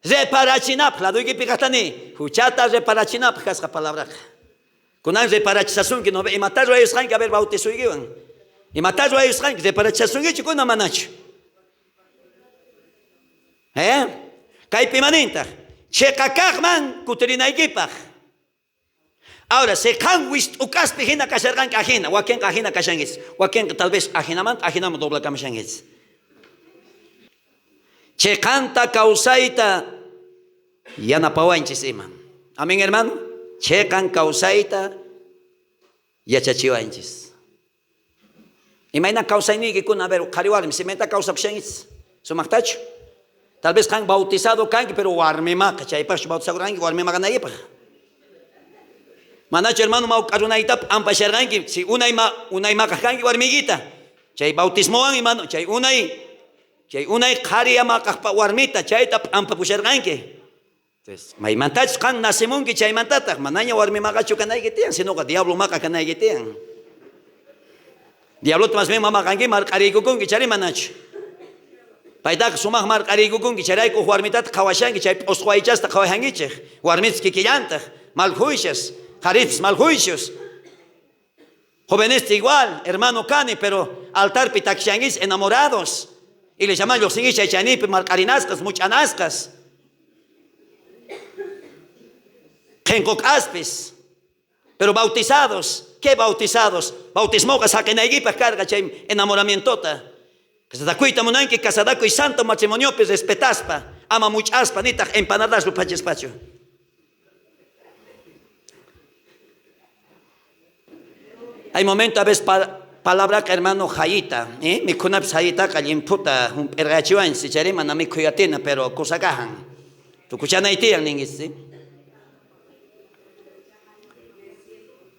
Speaker 4: reparachinapaj. Ladoykipi kajta niy, juchata reparachinapaj kasqa palabraqa. Kunan reparachisasunki, no, imata ruwayusqanki, a ver, bautizuykiwan. Imata ruwayusqanki, reparachisasunkichu kunan manachu? ¿Eh? Kaypi imanintaj? Cheqa kajman kutirinaykipaj. Ahora, si qan wist'ukaspi hina kasharqanki ajina, wakenqa ajina kashankichis, wakenqa tal vez ajinamanta ajinaman doblakamushankichis. Cheqanta kawsayta yanapawanchis ima. Amén, hermano. Cheqan kawsayta yachachiwanchis. Imayna kawsayniykikuna, a ver, qhari warmi, imaynata kawsakushankichis? Sumaqtachu? Tal vez qan bautizado kanki, pero warmimaqa, chaypaqchu bautizakurqanki warmimaqa naykipaq? Manachu, hermano, mawk'a runayta p'ampasharqanki, si unay maqaj kanki warmiykita, chay bautismowan, hermano, chay unay Chay unay qhari maqajpa warmita chayta p'ampapusharqanki. Entonces, maymantachus qan nacemunki chaymantataj manaña warmi maqachu kanayki tiyan, sinoqa diablo maqa kanayki tiyan. Diablota más bien mamaqanki marq'ariykukunki, chari manachu. Paytaqa sumaj marq'ariykukunki, chayrayku uj warmitata qhawashanki, chay p'osqo aychasta qhawashankichej. Warmitas kikillantaj, maljuishas, qharispis maljuishos. Jovenes igual, hermano kani, pero altarpi takishankichis enamorados. Iglesiaman llojsinkichis chay chaynipi marq'arinasqas, much'anasqas. Qhenqok'aspis. Pero bautizados, ¿qué bautizados? Bautismoqa saqenaykipaj karqa chay enamoramientota. Casadakuyta munanki, casadakuy santo matrimoniopi respetaspa, ama much'aspa, nitaj empanadas ruphachispachu. Hay momento a veces palabraqa hermano jayita, ¿eh? Mikhunapis jayitaqa llimphuta jump'irqachiwanchis, chayri mana mikhuy atina, pero kusa kajan. Tukuchanay tiyan ninkichis, ¿sí?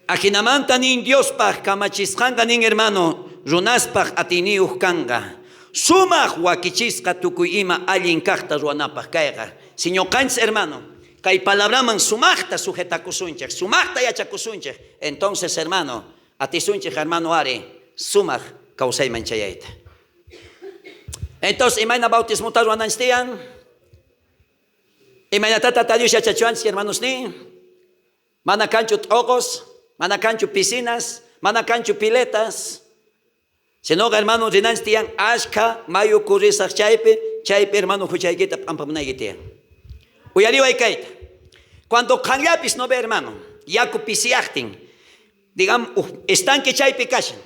Speaker 4: Ajinamanta nin Diospaj kamachisqanqa nin hermano, runaspaj atiyniyuj kanqa. Sumaj wakichisqa tukuy ima allin kajta ruwanapaj kayqa. Si ñuqanchis hermano, kay palabraman sumajta sujetakusunchej, sumajta yachakusunchej, entonces hermano, atisunchej hermano ari, sumaj kawsayman chayayta. Entonces, imayna bautismota ruwananchis tiyan? Imaynata Tata Dios yachachiwanchis, hermanos ni? Mana kanchu t'oqos, mana kanchu piscinas, mana kanchu piletas. Sinoqa hermano rinanchis tiyan ashkha mayu corrisaj chaypi, chaypi hermano huchaykita p'ampamunayki tiyan. Uyariway kayta. Cuando qanllapis no ve hermano, yaku pisiyajtin, digamos, estanque chaypi kashan.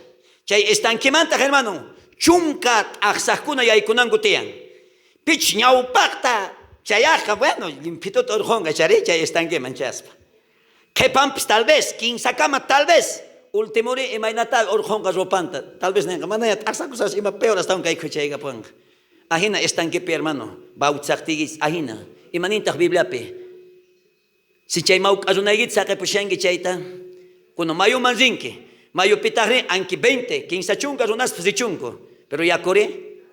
Speaker 4: Chay estanquemantaq hermano, chunka t'aqsajkuna yaykunanku tiyan. Pich ñawpaqta chayajqa, bueno, limphituta urqhonqa chari chay estanqueman chayaspa. Qhepanpis tal vez, kinsakama tal vez, ultimori imaynata urqhonqa ropanta, tal vez nenqa, manaña t'aqsakusas ima peor astawan kay khuchaykapuwanqa. Ajina estanquepi hermano, bautizaqtiykis, ajina. Imanintaq Bibliapi? Si chay mawk'a runaykita saqepushanki chayta, kuno mayuman rinki, mayupitajri anki 20, 15 chunka runaspas richunku, pero yakuri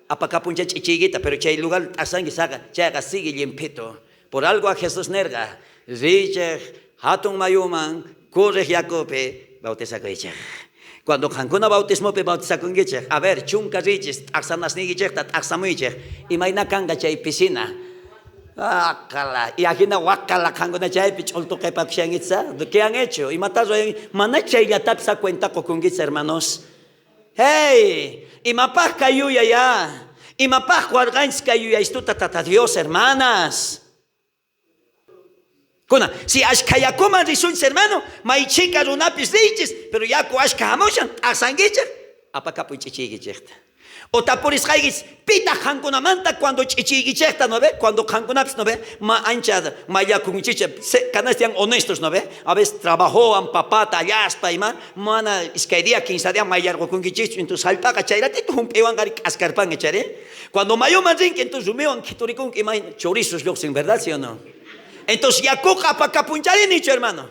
Speaker 4: apakapuncha ch'ichiykita, pero chay lugar t'asanki saqa, chayqa sigue llimphitu. Por algo a Jesús nerqa, riychej hatun mayuman correj yakupi bautizakuychej. Cuando qankuna bautismopi bautizakunkichej, a ver, chunka riychis, t'aqsanasniykichejta t'aqsamuychej, imayna kanqa chay piscina? Waqala, y ajina waqala qankuna chaypi ch'ultuqepakushankichis, ¿qué han hecho? Imata ruwan? Mana chayllatapis a cuenta qokunkichis, hermanos. Hey, imapaj kay yuyay, ah? Imapaj warqanchis kay yuyaystuta Tata Dios, hermanas? Kuna, si ashkha yakuman risunchis, hermano, may chhika runapis riychis, pero yaku ashkha hamushan, t'aqsankichej, apakapuy ch'ichiykichejta. O tapurisqaykichis, pitaq qankunamanta cuando ch'ichiykichejta, no ve? Cuando qankunapis, no ve? Ma ancha mayakunkichis, kanastian honestos, no ve? A veces trabajowan, papata, allaspa, ima, mana iskay día, 15 día mayarqukunkichis, entonces jallp'aqa chayratito jump'iwan qari k'askarpanki, chayri. Cuando mayuman rinki, entonces rumiwan khiturikunki, ima chorizos lluqsin, ¿verdad, sí o no? Entonces yakuqa apakapunchari nichu, hermano.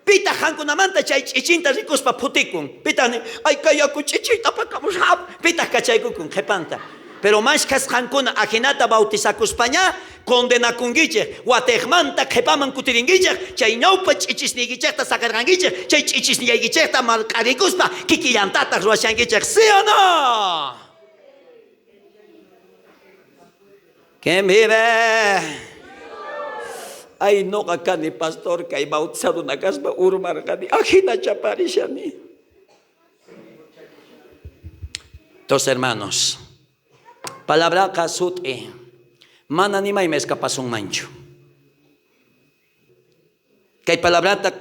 Speaker 4: Pitaq qankunamanta chay ch'ichinta rikuspa phutikun. Pitaq nin, ay kay yaku ch'ichiyta apakamusqa. Pitaq kachaykukun qhepanta. Pero mashkhas qankuna ajinata bautizakuspaña condenakunkichej, watejmanta qhepaman kutirinkichej, chay ñawpa ch'ichisniykichejta saqerqankichej, chay ch'ichisniyaykichejta marq'arikuspa kikillantataq ruwashankichej, ¿sí o no? ¿Quién vive? Ay, noqa kani pastor, kay bautizado nakaspa urmarqani, ajina chaparishani. Entonces, hermanos, palabraqa sut'i, mana ni mayman escapasunmanchu. Kay palabrata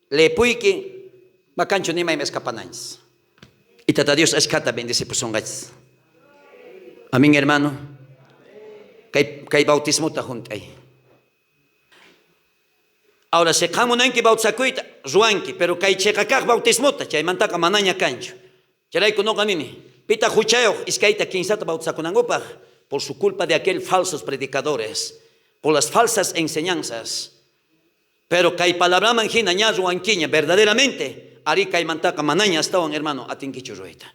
Speaker 4: leepuyki, makanchu ni mayman escapananchis. Y Tata Dios ashkhata bendecipusunqachis. Amén, hermano. Kay bautismota junt'ay. Ahora, si qan munanki bautizakuyta, ruwanki, pero kay cheqa kaq bautismota, chaymantaqa manaña kanchu. Chayrayku noqa nini, pitaq huchayuq iskayta kinsata bautizakunankupaq, por su culpa de aquel falsos predicadores, por las falsas enseñanzas. Pero kay palabraman hina ña ruwankiña, verdaderamente, ari kaymantaqa manaña astawan, hermano, atinkichu ruwayta.